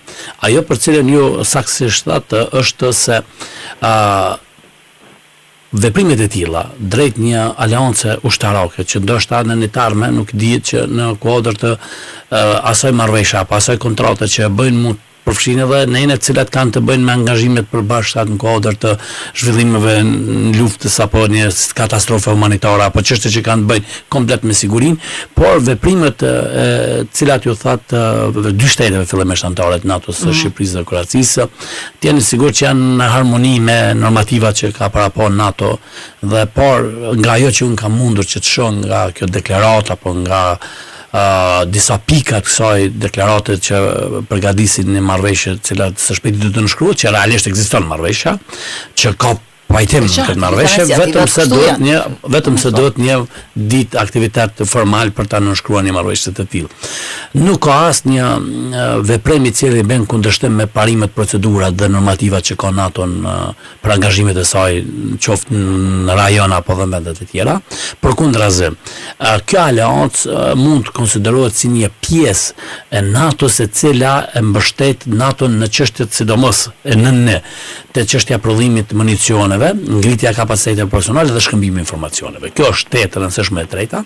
Ajo për cilën ju saktësisht thatë është se ë veprimet e tilla drejt një aleance ushtarake që ndoshta në një të ardhme nuk dihet që në kuadër të asaj marrëveshje apo asaj kontrate që e bëjnë mund Përfshin edhe nene të cilat kanë të bëjnë me angazhime të përbashkëta në kuadër të zhvillimeve në luftës apo një katastrofe humanitare apo çështje që kanë të bëjnë komplet me sigurinë, por veprimet e të cilat ju thatë dy shteteve fillimisht anëtare të NATO-s, mm -hmm. Shqipërisë dhe Kroacisë, të jeni sigurt që janë në harmoni me normativat që ka parapa NATO dhe por nga ajo që unë kam mundur që të shoh nga kjo deklaratë apo nga disa pika të kësaj deklarate që përgatisin një marrëveshje e cila së shpejti do të nënshkruhet, që realisht ekziston marrëveshja, që ka pajtim në këtë marrëveshje, vetëm se duhet një vetëm se duhet një ditë aktivitet formal për ta nënshkruar një marrëveshje të tillë. Nuk ka asnjë veprim i cili bën kundërshtim me parimet, procedurat dhe normativat që ka NATO në për angazhimet e saj qoftë në rajon apo dhe në vendet e tjera. Përkundrazi, kjo aleancë mund të konsiderohet si një pjesë e NATO-s e cila e mbështet NATO-n në çështjet sidomos e nën në te çështja e prodhimit të municioneve, ngritja e kapaciteteve personale dhe shkëmbimi i informacioneve. Kjo është tejet e rëndësishme e treta.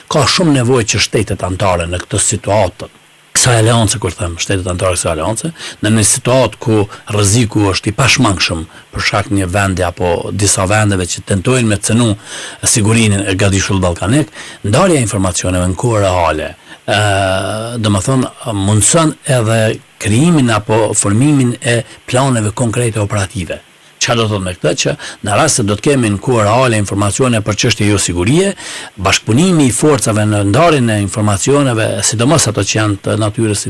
Ka shumë nevojë që shtetet anëtare në këtë situatë kësaj aleance, kur them shtetet anëtare kësaj aleance, në një situatë ku rreziku është i pashmangshëm për shkak një vendi apo disa vendeve që tentojnë me cenu sigurinë e gadishullit ballkanik, ndarja e informacioneve në kohë reale, ë domethënë mundëson edhe krijimin apo formimin e planeve konkrete operative. Çka do të thotë me këtë që në rast se do të kemi në kohë reale informacione për çështje jo sigurie, bashkëpunimi i forcave në ndarjen e informacioneve, sidomos ato që janë të natyrës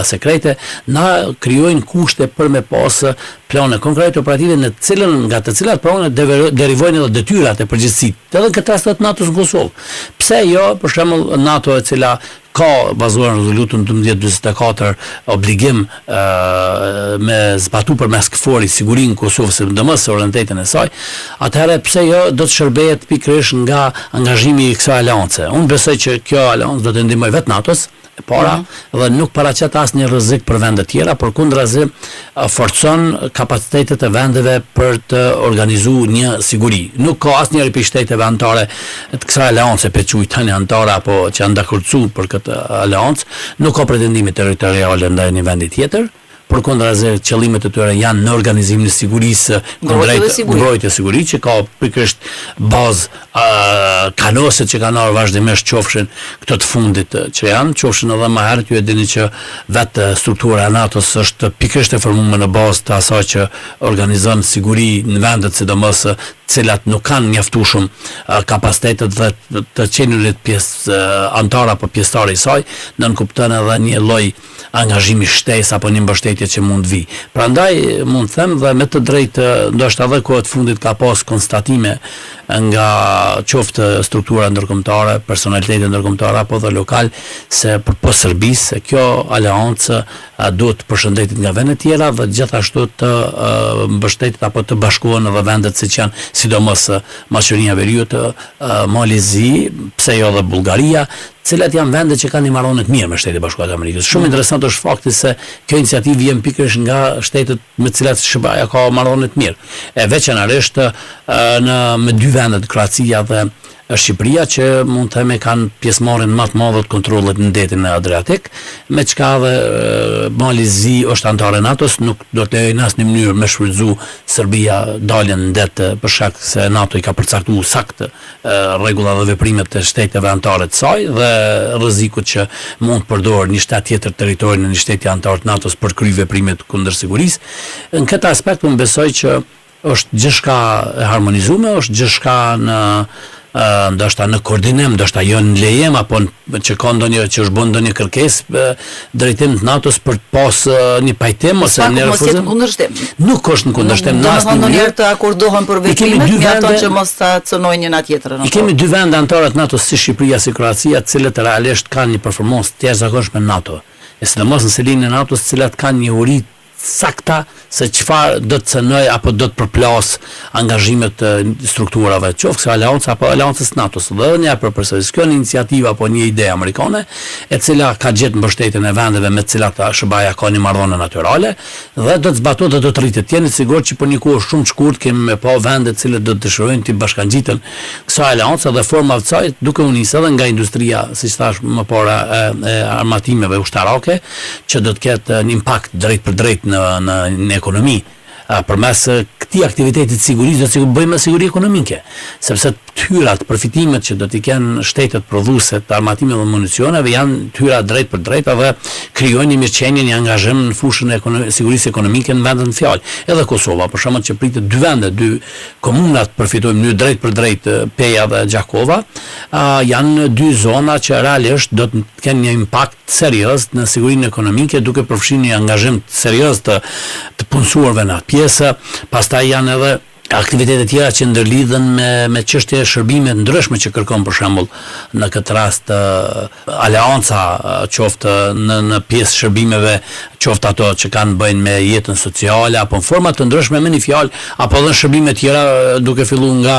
sekrete, na krijojnë kushte për me pas plane konkrete operative në të cilën nga të cilat plane derivojnë edhe detyrat e përgjegjësitë, edhe në këtë rast edhe të NATO-s në Kosovë. Pse jo, për shembull, NATO e cila ka bazuar në rezolutën 1244 obligim me zbatu përmes KFOR-it sigurinë në Kosovë, sidomos sovranitetin e saj, atëherë pse jo do të shërbehet pikërisht nga angazhimi i kësaj aleance. Unë besoj që kjo aleancë do të ndihmojë vetë NATO-s, e para, mm -hmm. dhe nuk paraqet asnjë rrezik për vendet tjera, përkundrazi forcon kapacitetet e vendeve për të organizu një siguri. Nuk ka asnjëri prej shteteve anëtare të kësaj aleance, pe quaj tani anëtare apo që janë dakordësu për këtë aleancë, nuk ka pretendime territoriale ndaj një vendi tjetër, përkundrazi qëllimet e tyre janë në organizimin e sigurisë, kundrejt mbrojtjes sigurisë që ka pikërisht bazë kanosjet që kanë ardhur vazhdimisht qofshin këto të fundit që janë, qofshin edhe më herët, ju e dini që vetë struktura e NATO-s është pikërisht e formuar në bazë të asaj që organizon siguri në vendet sidomos të cilat nuk kanë mjaftueshëm kapacitetet dhe të qenurit pjesë anëtar apo pjesëtar i saj, nënkupton edhe një lloj angazhimi shtesë apo një mbështetje që mund të vijë. Prandaj mund të them dhe me të drejtë ndoshta edhe kohët e fundit ka pas konstatime nga qoftë struktura ndërkombëtare, personalitete ndërkombëtare apo dhe lokal se përpos Serbisë se kjo aleancë duhet të përshëndetet nga vendet tjera dhe gjithashtu të mbështetet apo të bashkohen edhe vendet siç janë sidomos Maqedonia e Veriut, Mali i Zi, pse jo edhe Bullgaria, të cilat janë vende që kanë një marrëdhënie të mirë me Shtetet e Bashkuara të Amerikës. Shumë mm. interesant është fakti se kjo iniciativë vjen pikërisht nga shtetet me të cilat SHBA-ja ka marrëdhënie të mirë. E veçanërisht në me dy vendet, Kroacia dhe Shqipëria që mund të themi kanë pjesëmarrjen më të madhe të kontrollit në detin Adriatik, me çka edhe Mali i Zi është anëtar e NATO-s, nuk do të lejojë në asnjë mënyrë me shfrytëzu Serbia daljen në det për shkak se NATO i ka përcaktuar saktë rregulla dhe veprimet e shteteve anëtare të saj dhe rrezikut që mund të përdorë një shtet tjetër territorin e një shteti anëtar të NATO-s për të kryer veprimet kundër sigurisë. Në këtë aspekt unë besoj që është gjithçka e harmonizuar, është gjithçka në ndoshta në koordinim, ndoshta jo në lejim apo që ka ndonjë që është bën ndonjë kërkesë drejtim të NATO-s për të pas një pajtim ose një refuzim. Mos në kundërshtim. Nuk është në kundërshtim në asnjë mënyrë. Ndonjëherë të akordohen për veprimet, mjafton që mos ta cënojnë njëra tjetrën. I kemi dy vende anëtare të NATO-s si Shqipëria si Kroacia, të cilët realisht kanë një performancë të jashtëzakonshme në NATO. E sidomos në selinë e NATO-s, të cilat kanë njohuri. sakta se çfarë do të cenojë apo do të përplasë angazhimet e strukturave, qoftë kësaj aleance apo aleancës së NATO-s. Dhe edhe një herë po e përsëris, kjo një iniciativë apo një ide amerikane, e cila ka gjetë mbështetjen e vendeve me të cilat SHBA-ja ka një marrëdhënie natyrale dhe do të zbatohet dhe do të rritet. Të jeni të sigurt që për një kohë shumë të shkurtë kemi me pa vende të cilët do të dëshirojnë t'i bashkangjiten kësaj aleance dhe formave të saj, duke u nisë edhe nga industria, siç thashë më parë, e, e armatimeve ushtarake, që do të ketë një impakt drejtpërdrejt në në në ekonomi. Përmes këtij aktiviteti të sigurisë do të bëjmë siguri ekonomike, sepse të hyrat, përfitimet që do t'i kenë shtetet prodhuese të armatimeve dhe municioneve janë të hyra drejtpërdrejta dhe krijojnë një mirëqenie, një angazhim në fushën e ekonomi, sigurisë ekonomike në vendet në fjalë. Edhe Kosova, për shembull, që pritet dy vende, dy komuna të përfitojnë në mënyrë drejtpërdrejtë Peja dhe Gjakova, janë dy zona që realisht do të kenë një impakt serioz në sigurinë ekonomike duke përfshirë një angazhim serioz të të punësuarve në atë pjesë, pastaj janë edhe aktivitete tjera që ndërlidhen me me çështje shërbime të ndryshme që kërkon për shembull në këtë rast aleanca qoftë në në pjesë shërbimeve qoftë ato që kanë të bëjnë me jetën sociale apo në forma të ndryshme me një fjalë apo edhe në shërbime tjera duke filluar nga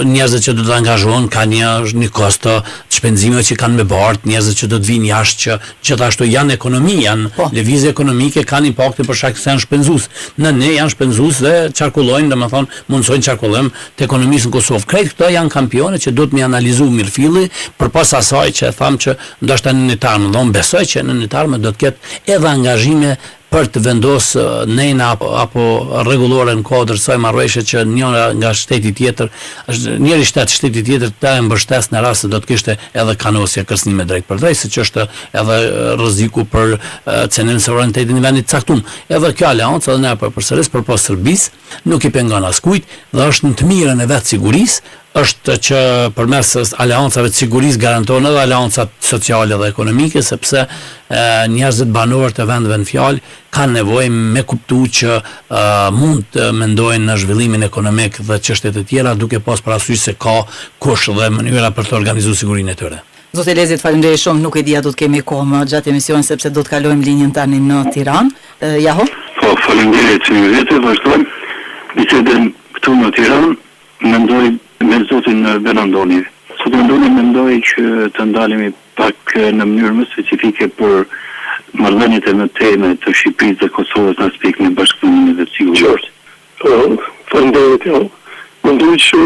njerëzit që do të angazhohen ka një një kosto të shpenzimeve që kanë me bart njerëzit që do të vijnë jashtë që gjithashtu janë ekonomi, janë po. lëvizje ekonomike, kanë impakte për shkak se janë shpenzues. Në ne janë shpenzues dhe qarkullojnë, domethënë mundësojnë qarkullim të ekonomisë në Kosovë. Krejt këto janë kampione që duhet me analizu mirëfilli, përpos asaj që e thamë që ndoshta në një të ardhme, dhe unë besoj që në një të ardhme do të ketë edhe angazhime për të vendosë nene apo, apo rregullore në kuadër të kësaj marrëveshje që njëra nga shteti tjetër, është njëri shtet shteti tjetër të e mbështes në rast se do të kishte edhe kanosje kërcënime drejtpërdrejt, siç është edhe rreziku për cenim sovranitetin e vendit të caktuar. Edhe kjo aleancë edhe ne po e përsëris përpos Serbisë, nuk i pengon askujt dhe është në të mirën e vetë sigurisë, është që përmes aleancave të sigurisë garantohen edhe aleancat sociale dhe ekonomike, sepse njerëzit banorët e vendeve në fjalë kanë nevojë me kuptu që mund të mendojnë në zhvillimin ekonomik dhe çështjet e tjera duke pas parasysh se ka kush dhe mënyra për të organizuar sigurinë e tyre. Zoti Elezi, të faleminderit shumë, nuk e di a do të kemi kohë më gjatë emisionit sepse do të kalojmë linjën tani në Tiranë. Jaho? Po, faleminderit Mirvete, vazhdojmë bisedën këtu në Tiranë, mendoj me zotin Ben Andoni. Zoti Andoni, mendoj që të ndalemi pak në mënyrë më specifike për marrëdhëniet e mëtejme të Shqipërisë dhe Kosovës në aspektin e bashkëpunimit dhe të sigurisë. Qartë. Faleminderit Jaho. Mendoj që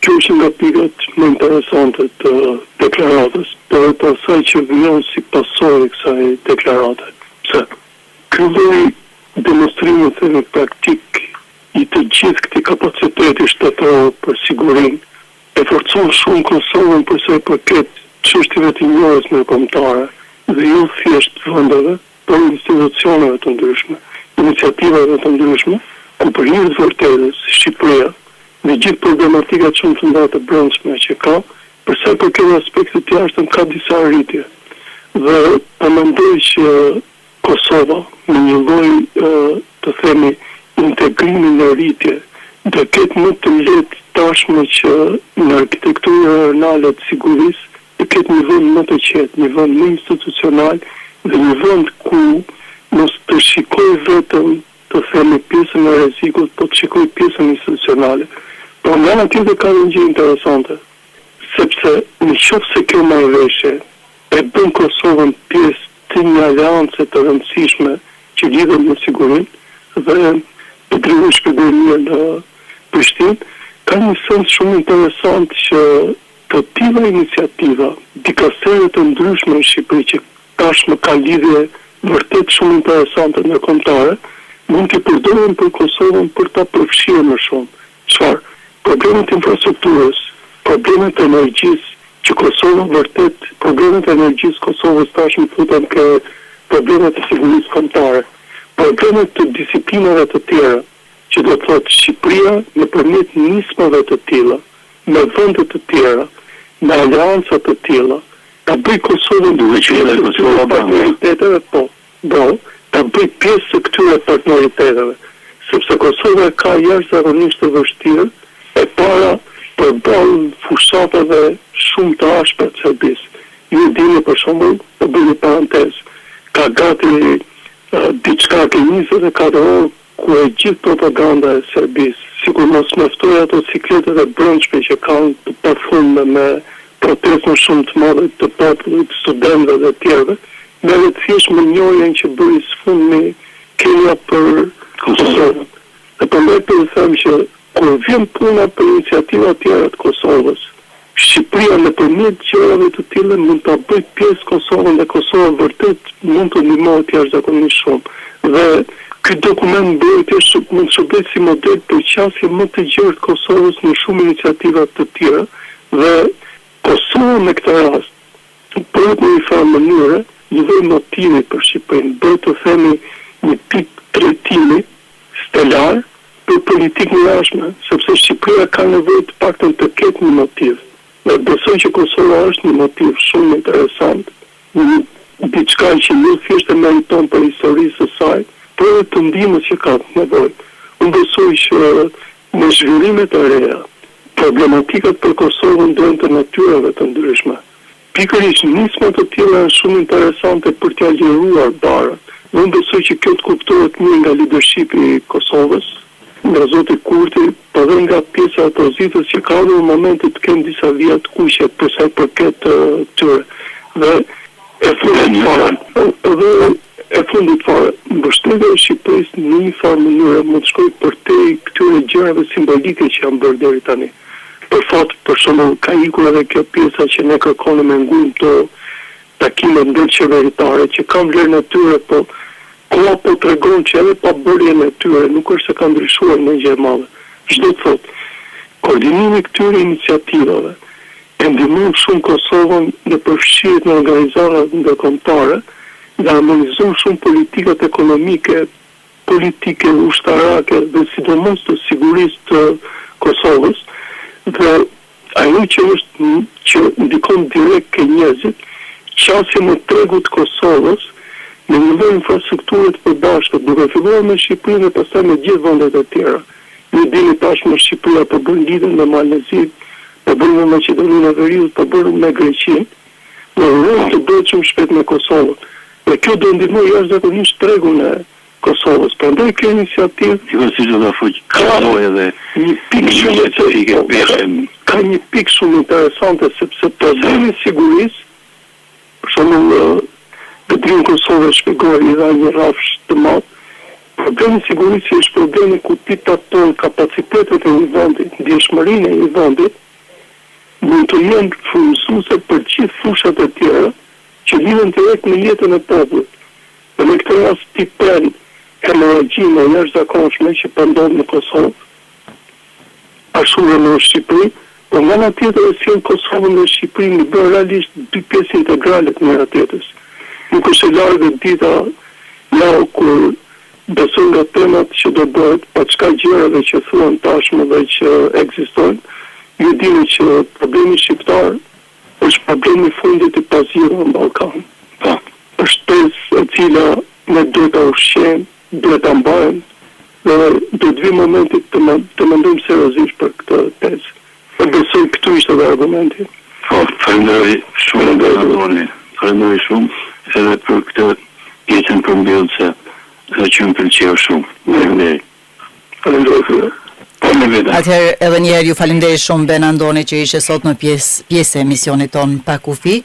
kjo është një nga pikat më interesante të deklaratës, por edhe të asaj që vijon si pasojë e kësaj deklarate. Pse? Ky lloj demonstrimi, themi, praktik i të gjithë këtij kapaciteti shtetëror për sigurinë, e forcon shumë Kosovën për sa i përket çështjeve të njohjes ndërkombëtare dhe jo thjesht vendeve, por institucioneve të ndryshme, iniciativave të ndryshme, ku për hir të vërtetës, Shqipëria, me gjithë problematikat shumë të mëdha të brendshme që ka, për sa i përket aspektit të jashtëm ka disa arritje. Dhe po mendoj që Kosova, me një lloj, të themi, integrimi në rritje, do ketë më të lehtë tashmë që në arkitekturën rajonale të sigurisë të ketë një vend më të qetë, një vend më institucional dhe një vend ku mos të shikojë vetëm, të themi, pjesën e rrezikut, po të shikojë pjesën institucionale. Por nga ana tjetër ka edhe një gjë interesante, sepse në qoftë se kjo marrëveshje e bën Kosovën pjesë të një aleance të rëndësishme që lidhet me sigurinë dhe Bedriu e shpjegoi mirë në Prishtinë, ka një sens shumë interesant që Të tilla iniciativa, dikastere të ndryshme në Shqipëri që tashmë kanë lidhje vërtet shumë interesante ndërkombëtare, mund t'i përdoren për Kosovën për ta përfshirë më shumë. Çfarë? Problemet e infrastrukturës, problemet e energjisë që Kosova vërtet, problemet e energjisë Kosovës tashmë futen ke problemet e sigurisë kombëtare, problemet të disiplinave të tjera, që do të thotë Shqipëria nëpërmjet nismave të tilla, me vende të tjera, me aleanca të tilla, ta bëjë Kosovën pjesë të këtyre partneriteteve, po, bravo, ta bëjë pjesë të këtyre partneriteteve, sepse Kosova e ka jashtëzakonisht të vështirë, e para përballë fushatave shumë të ashpra të Serbisë. Ju e dini për shembull, po bëj një parantezë, ka gati diçka ke 24. fundme me protestën shumë të madhe të popullit, studentëve dhe të tjerëve, merret thjesht me njohjen që bëri së fundmi Kenia për Kosovën. Dhe prandaj po ju them që kur vjen puna për iniciativa tjera të Kosovës, Shqipëria nëpërmjet gjërave të tilla mund ta bëjë pjesë Kosovën dhe Kosova vërtet mund të ndihmohet jashtëzakonisht shumë. Dhe ky dokument mbrojtjesh mund të shërbejë si model për qasje më të gjerë të Kosovës në shumë iniciativa të tjera dhe Kosova me këtë rast bëhet në një farë mënyre një lloj motivi për Shqipërinë, bëhet të themi një pikë drejtimi stelar për politikën e jashtme, sepse Shqipëria ka nevojë të paktën të ketë një motiv. Dhe besoj që Kosova është një motiv shumë interesant, një diçka që jo thjesht e meriton për historisë së saj, por edhe të ndihmës që ka nevojë. Unë besoj që me zhvillimet e reja, problematikat për Kosovën do jenë të natyrave të ndryshme. Pikërisht nisma të tilla janë shumë interesante për t'ia liruar barrën dhe unë besoj që kjo të kuptohet mirë nga lidershipi i Kosovës, nga zoti Kurti, po dhe nga pjesa e opozitës që ka ardhur momenti të kenë disa vija të kuqe për sa i përket tyre. Dhe e fundit fare, dhe e fundit fare, mbështetja e Shqipërisë në një farë mënyre mund të shkojë përtej këtyre gjërave simbolike që janë bërë deri tani. Për fat, për shembull, ka ikur edhe kjo pjesa që ne kërkonim me ngulm këto takimet ndërqeveritare që kanë vlerën e tyre, po koha po tregon që edhe pa bërjen e tyre nuk është se ka ndryshuar ndonjë gjë e madhe. Ç'do të thotë, koordinimi i këtyre iniciativave e ndihmon shumë Kosovën në përfshirjet në organizatat ndërkombëtare dhe harmonizon shumë politikat ekonomike, politike, ushtarake dhe sidomos të sigurisë të Kosovës dhe ajo që është që ndikon direkt ke njerëzit, qasjen e tregut të Kosovës me një lloj infrastrukture të përbashkët, duke filluar me Shqipërinë dhe pastaj me gjithë vendet e tjera. Ju e dini tashmë Shqipëria po bën lidhje me Malin e Zi, po bën me Maqedoninë e Veriut, po bën me Greqinë dhe uroj të bëhet shumë shpejt me Kosovën. Dhe kjo do ndihmojë jashtëzakonisht tregun e Kosovës. Prandaj kjo iniciativë Njëkohësisht do ta fuqizojë edhe një pikë shumë specifike peshën. Ka një pikë shumë interesante sepse problemi i sigurisë, për shembull Bedriu në Kosovë e shpjegoi, i dha një rrafsh të madh, problemi i sigurisë është problemi ku ti taton kapacitetet e një vendi, ndjeshmërinë e një vendi, mund të jenë frymëzuese për gjithë fushat e tjera, që lidhen direkt me jetën e popullit. Dhe në këtë rast ti pren hemorragjinë e jashtëzakonshme që po ndodh në Kosovë, ashtu dhe në Shqipëri, por nga ana tjetër e sjell Kosovën dhe Shqipërinë i bën realisht dy pjesë integrale të njëra tjetrës. Nuk është e largët dita ja kur besoj nga temat që do bëhet, paçka gjërave që thuhen tashmë dhe që ekzistojnë, ju dini që problemi shqiptar Është problemi i fundit i pazgjidhur në Ballkan. Po, është tezë e cila ne duhet ta ushqejmë, duhet ta mbajmë dhe do të vijë momenti të të mendojmë seriozisht për këtë tezë. E besoj këtu ishte dhe argumenti. Po, falenderoj shumë Andoni, falenderoj shumë edhe për këtë pjesën përmbyllëse që më pëlqeu shumë. Faleminderit. Faleminderit juve. Po me vete. Atëherë edhe një herë ju faleminderit shumë Ben Andoni që ishe sot në pjesë pjesë e emisionit tonë Pa Kufi.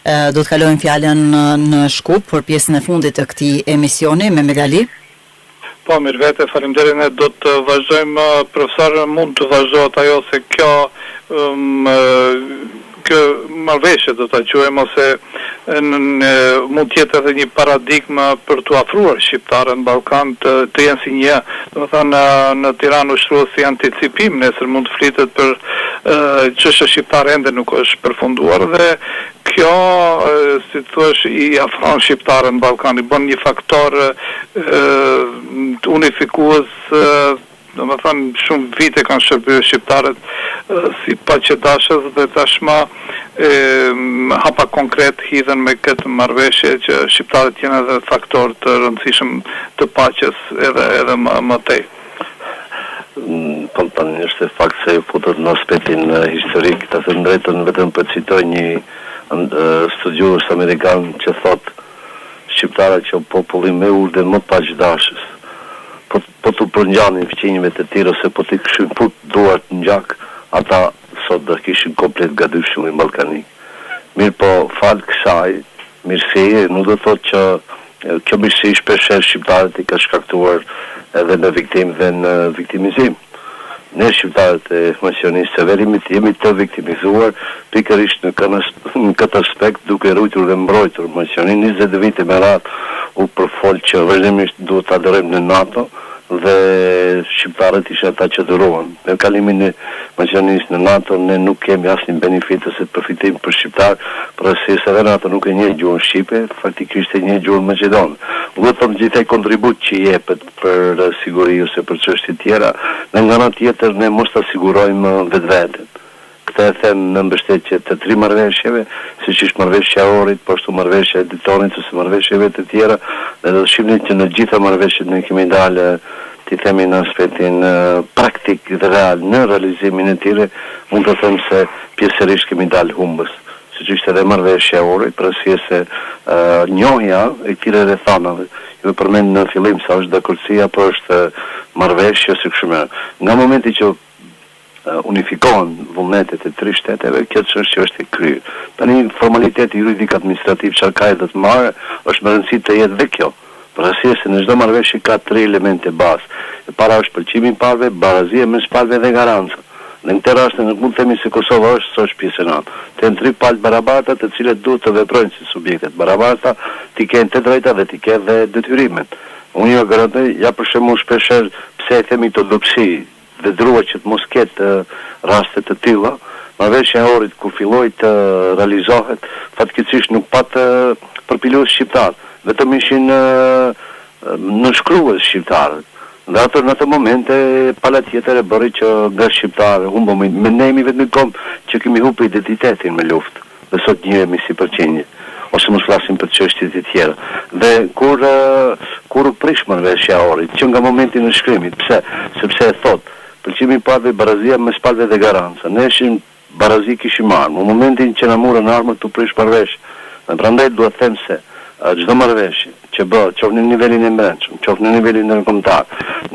Do të kalojmë fjalën në, në Shkup për pjesën e fundit të këtij emisioni me Medali. Po, mirëvete, faleminderit, ne do të vazhdojmë, profesor, mund të vazhdohet ajo se kjo um, Kjo marrëveshje do ta quajmë ose në mund të jetë edhe një paradigmë për t'u afruar shqiptarët në Ballkan të të jenë si një, domethënë në në Tiranë u shtrua si anticipim, nesër mund të flitet për çështja shqiptare ende nuk është përfunduar dhe kjo si të thuash i afron shqiptarët në Ballkan, i bën një faktor unifikues Domethënë shumë vite kanë shërbyer shqiptarët si paqedashës dhe tashmë hapa konkret hidhen me këtë marrëveshje që shqiptarët të jenë edhe faktor të rëndësishëm të paqes edhe edhe më më tej. Po tani është fakt se u futët në aspektin historik, ta them drejtën vetëm po citoj një studiues amerikan që thotë shqiptarët që populli më i urtë dhe më paqedashës. Po po t'u përngjanin fqinjëve të tjerë ose po t'i kishin fut duart në gjak, ata sot do kishim komplet gadishullin ballkanik. Mirëpo, falë kësaj mirësie, nuk do të thotë që kjo mirësi shpeshherë shqiptarët i ka shkaktuar edhe në viktimë dhe në viktimizim. Ne shqiptarët e Maqedonisë së Verimit jemi të viktimizuar pikërisht në në këtë aspekt duke rujtur dhe mbrojtur Maqedoninë 20 vite me radhë u përfol që vazhdimisht duhet të aderojmë në NATO dhe shqiptarët ishin ata që duruan. Me kalimin e Maqedonisë në NATO ne nuk kemi asnjë benefit ose përfitim për shqiptarë, për arsye se edhe NATO nuk e njeh gjuhën shqipe, faktikisht e njeh gjuhën maqedone. Nuk do të them gjithë ai kontribut që jepet për siguri ose për çështje tjera, dhe nga ana tjetër ne mos ta sigurojmë vetveten. Këtë e them në mbështetje të tri marrëveshjeve, siç është marrëveshja e Ohrit, po ashtu marrëveshja e Dejtonit ose marrëveshjeve të tjera, dhe do të shihni që në gjitha marrëveshjet ne kemi dalë t'i themi në aspektin praktik dhe real në realizimin e tyre, mund të them se pjesërisht kemi dalë humbës, siç ishte edhe marrëveshja e Ohrit, për arsye se njohja e këtyre rrethanave, ju e përmendët në fillim se është dakordësi apo është marrëveshje ose kështu me radhë. Nga momenti që unifikohen vullnetet e tri shteteve, kjo çështje është e kryer. Tani formaliteti juridik administrativ çfarë ka do të marrë, është me rëndësi të jetë dhe kjo. Për arsye se në çdo marrëveshje ka tri elemente bazë. E para është pëlqimi i palëve, barazia mes palëve dhe garanca. Dhe në këtë rast ne nuk mund të themi se Kosova është s'është pjesë e NATO. Të jenë tri palë të barabarta të cilët duhet të veprojnë si subjekte të barabarta, t'i kenë të drejtat dhe t'i kenë dhe detyrimet. Unë jua garantoj, ja për shembull shpeshherë pse e themi këto dobësi, dhe druaj që të mos ketë raste të tilla. Marrëveshja e Ohrit kur filloi të realizohet, fatkeqësisht nuk pat përpilues shqiptarë, vetëm ishin nënshkrues shqiptarët. Dhe ato në ato momente pala tjetër e bëri që nga shqiptarë humbëm, ne jemi i vetmi komb që kemi humbur identitetin me luftë. Dhe sot njihemi si përqindje. Ose mos flasim për çështje të tjera. Dhe kur kur u prish marrëveshja e Ohrit, që nga momenti i nënshkrimit, pse? Sepse e thotë, pëlqimi i palëve, barazia mes palëve dhe garanca. Ne ishim barazi kishim marrë. Në momentin që na murën armët u prish marrëveshja. Dhe prandaj dua të them se çdo marrëveshje që bëhet, qoftë në nivelin e brendshëm, qoftë në nivelin ndërkombëtar,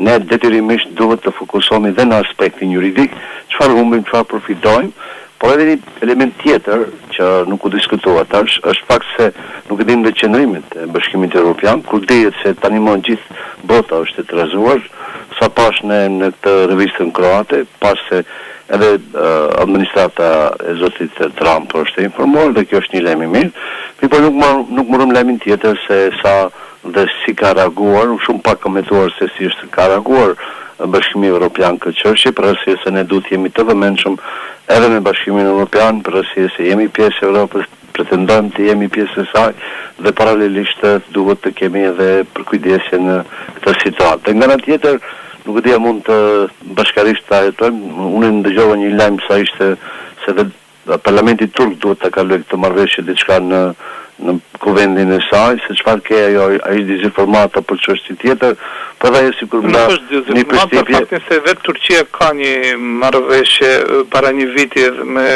ne detyrimisht duhet të fokusohemi dhe në aspektin juridik, çfarë humbim, çfarë përfitojmë, Por edhe një element tjetër që nuk u diskutua tash, është fakt se nuk e dimë dhe qëndrimet e Bashkimit Evropian, kur dihet se tani më gjithë bota është e trazuar, sa pashë në në këtë revistën kroate, pashë se edhe administrata e zotit Trump është e informuar dhe kjo është një lajm i mirë, mirëpo nuk marr nuk morëm lajmin tjetër se sa dhe si ka reaguar, shumë pak komentuar se si është ka reaguar Bashkimi Evropian këtë çështje, për arsye se ne duhet të jemi të vëmendshëm edhe me Bashkimin Evropian, për arsye se jemi pjesë e Evropës, pretendojmë të jemi pjesë e saj dhe paralelisht duhet të kemi edhe përkujdesje në këtë situatë. Dhe nga ana tjetër, nuk e di a mund të bashkarisht ta hetojmë, unë ndëgjova një lajm sa ishte se dhe Parlamenti turk duhet ta kalojë këtë marrëveshje diçka në në kuvendin e saj, se çfarë ke ajo, a është dezinformatë apo çështje tjetër, po edhe ajo sikur më la një përshtypje. Nuk është dezinformatë, për faktin se vetë Turqia ka një marrëveshje para një viti me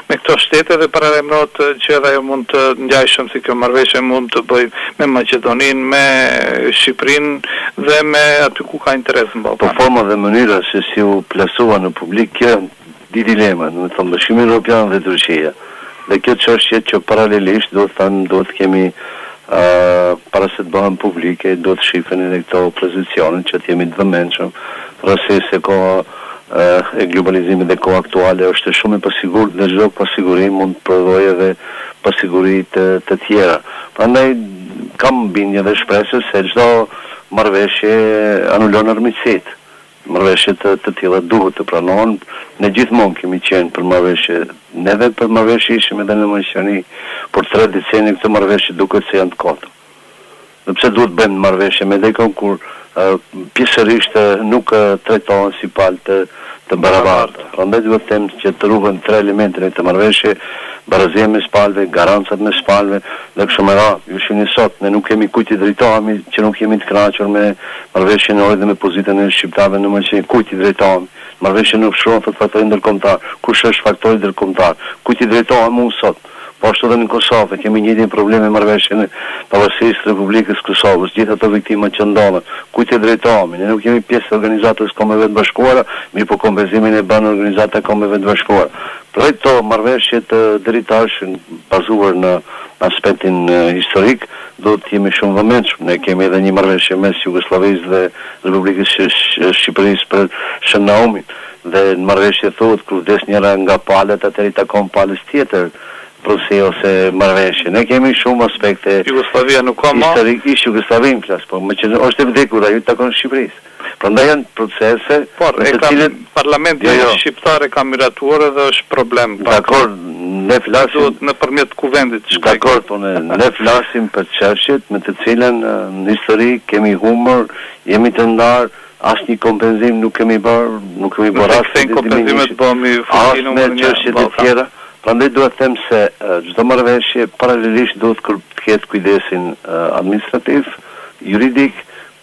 me këto shtete dhe paralajmërohet që edhe ajo mund të ngjajshëm si kjo marrëveshje mund të bëjë me Maqedoninë, me Shqipërinë dhe me aty ku ka interes në Ballkan. Po forma dhe mënyra se si u plasua në publik kjo Dy dilema, domethënë Bashkimi Evropian dhe Turqia. Dhe kjo çështje që paralelisht duhet thënë duhet të kemi para se të bëhen publike duhet të shifen edhe këto pozicione që të jemi të vëmendshëm, për arsye se koha e globalizimit dhe koha aktuale është shumë e pasigurt dhe çdo pasiguri mund të prodhojë edhe pasiguri të të tjera. Prandaj kam bindje dhe shpresë se çdo marrëveshje anulon armiqësitë. Marrëveshje të të tilla duhet të pranohen. Ne gjithmonë kemi qenë për marrëveshje, neve për marrëveshje ishim edhe në Maqedoni, por tre decenie këto marrëveshje duket se janë të kota. Dhe pse duhet të bëjmë marrëveshje me dikon kur pjesërisht nuk trajtohen si palë të të barabarta. Prandaj duhet të them që të ruhen tre elemente në këtë marrëveshje, barazia mes palëve, garancat mes palëve dhe kështu me radhë. Ju shihni sot, ne nuk kemi kujt t'i drejtohemi që nuk jemi të kënaqur me marrëveshjen e Ohrit dhe me pozitën e shqiptarëve në Maqedoni. Kujt t'i drejtohemi? Marrëveshja nuk shkruan thotë faktori ndërkombëtar. Kush është faktori ndërkombëtar? Kujt t'i drejtohem unë sot? Po ashtu edhe në Kosovë, e kemi njëjtin problem me marrëveshjen e pavarësisë së Republikës së Kosovës, gjithë ato viktima që ndodhen. Kujt t'i drejtohemi? Ne nuk jemi pjesë e Organizatës së Kombeve të Bashkuara, mirëpo kompensimin e bën Organizata e Kombeve të Bashkuara. Pra këto marrëveshjet deri tash bazuar në aspektin historik duhet të jemi shumë vëmendshëm. Ne kemi edhe një marrëveshje mes Jugosllavisë dhe Republikës së Shqipërisë për Shën Naumin dhe në marrëveshje thuhet kur vdes njëra nga palët atëherë i takon palës tjetër pronësia ose marrëveshje. Ne kemi shumë aspekte Jugosllavia nuk ka ma. Historik ish Jugosllavinë flas, po meqë është e vdekur ajo i takon Shqipërisë. Prandaj janë procese Por, e ka parlamenti jo, jo. shqiptar e ka miratuar edhe është problem pak. Dakord, ne flasim duhet nëpërmjet kuvendit të shkojë. Dakord, po ne ne flasim për çështjet me të cilën në histori kemi humbur, jemi të ndarë, asnjë kompenzim nuk kemi bërë, nuk kemi bërë asnjë kompenzimet bëhemi as me çështjet e tjera. Prandaj dua të them se çdo marrëveshje paralelisht duhet të ketë kujdesin administrativ, juridik,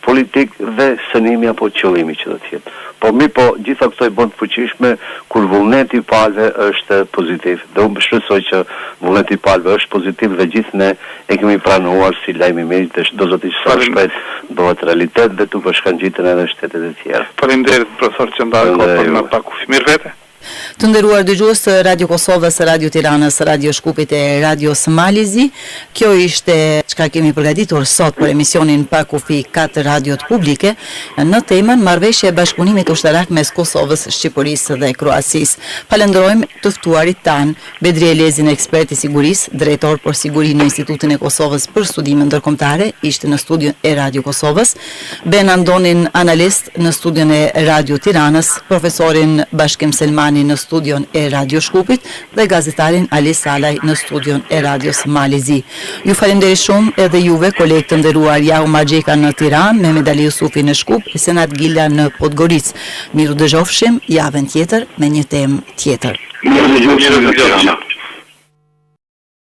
politik dhe synimi apo qëllimi që do të jetë. Por mirëpo, gjitha këto i bën të fuqishme kur vullneti i palëve është pozitiv dhe unë shpresoj që vullneti i palëve është pozitiv dhe gjithë ne e kemi pranuar si lajm i mirë dhe do zoti që sa më shpejt bëhet realitet dhe t'u bashkangjiten edhe shtetet e tjera. Faleminderit profesor që ndatë kohë për në Pa Kufi. Mirëvete. Të nderuar dëgjues të Radio Kosovës, Radio Tiranës, Radio Shkupit e Radios Mali Zi, kjo ishte çka kemi përgatitur sot për emisionin Pa Kufi katër radiot publike në temën Marrëveshja e bashkëpunimit ushtarak mes Kosovës, Shqipërisë dhe Kroacisë. Falënderojmë të ftuarit tanë, Bedri Elezin ekspert i sigurisë, drejtor për siguri në Institutin e Kosovës për Studime Ndërkombëtare, ishte në studion e Radio Kosovës, Ben Andonin analist në studion e Radio Tiranës, profesorin Bashkim Selmani në studion e Radio Shkupit dhe gazetarin Ali Salaj në studion e Radios Mali Zi. Ju faleminderit shumë edhe juve kolegë të nderuar Jahu Margjeka në Tiranë, Mehmet Ali Jusufi në Shkup e Senat Gila në Podgoricë. Mirudëgjofshim javën tjetër me një temë tjetër. Mirudëgjofshim nga Tirana.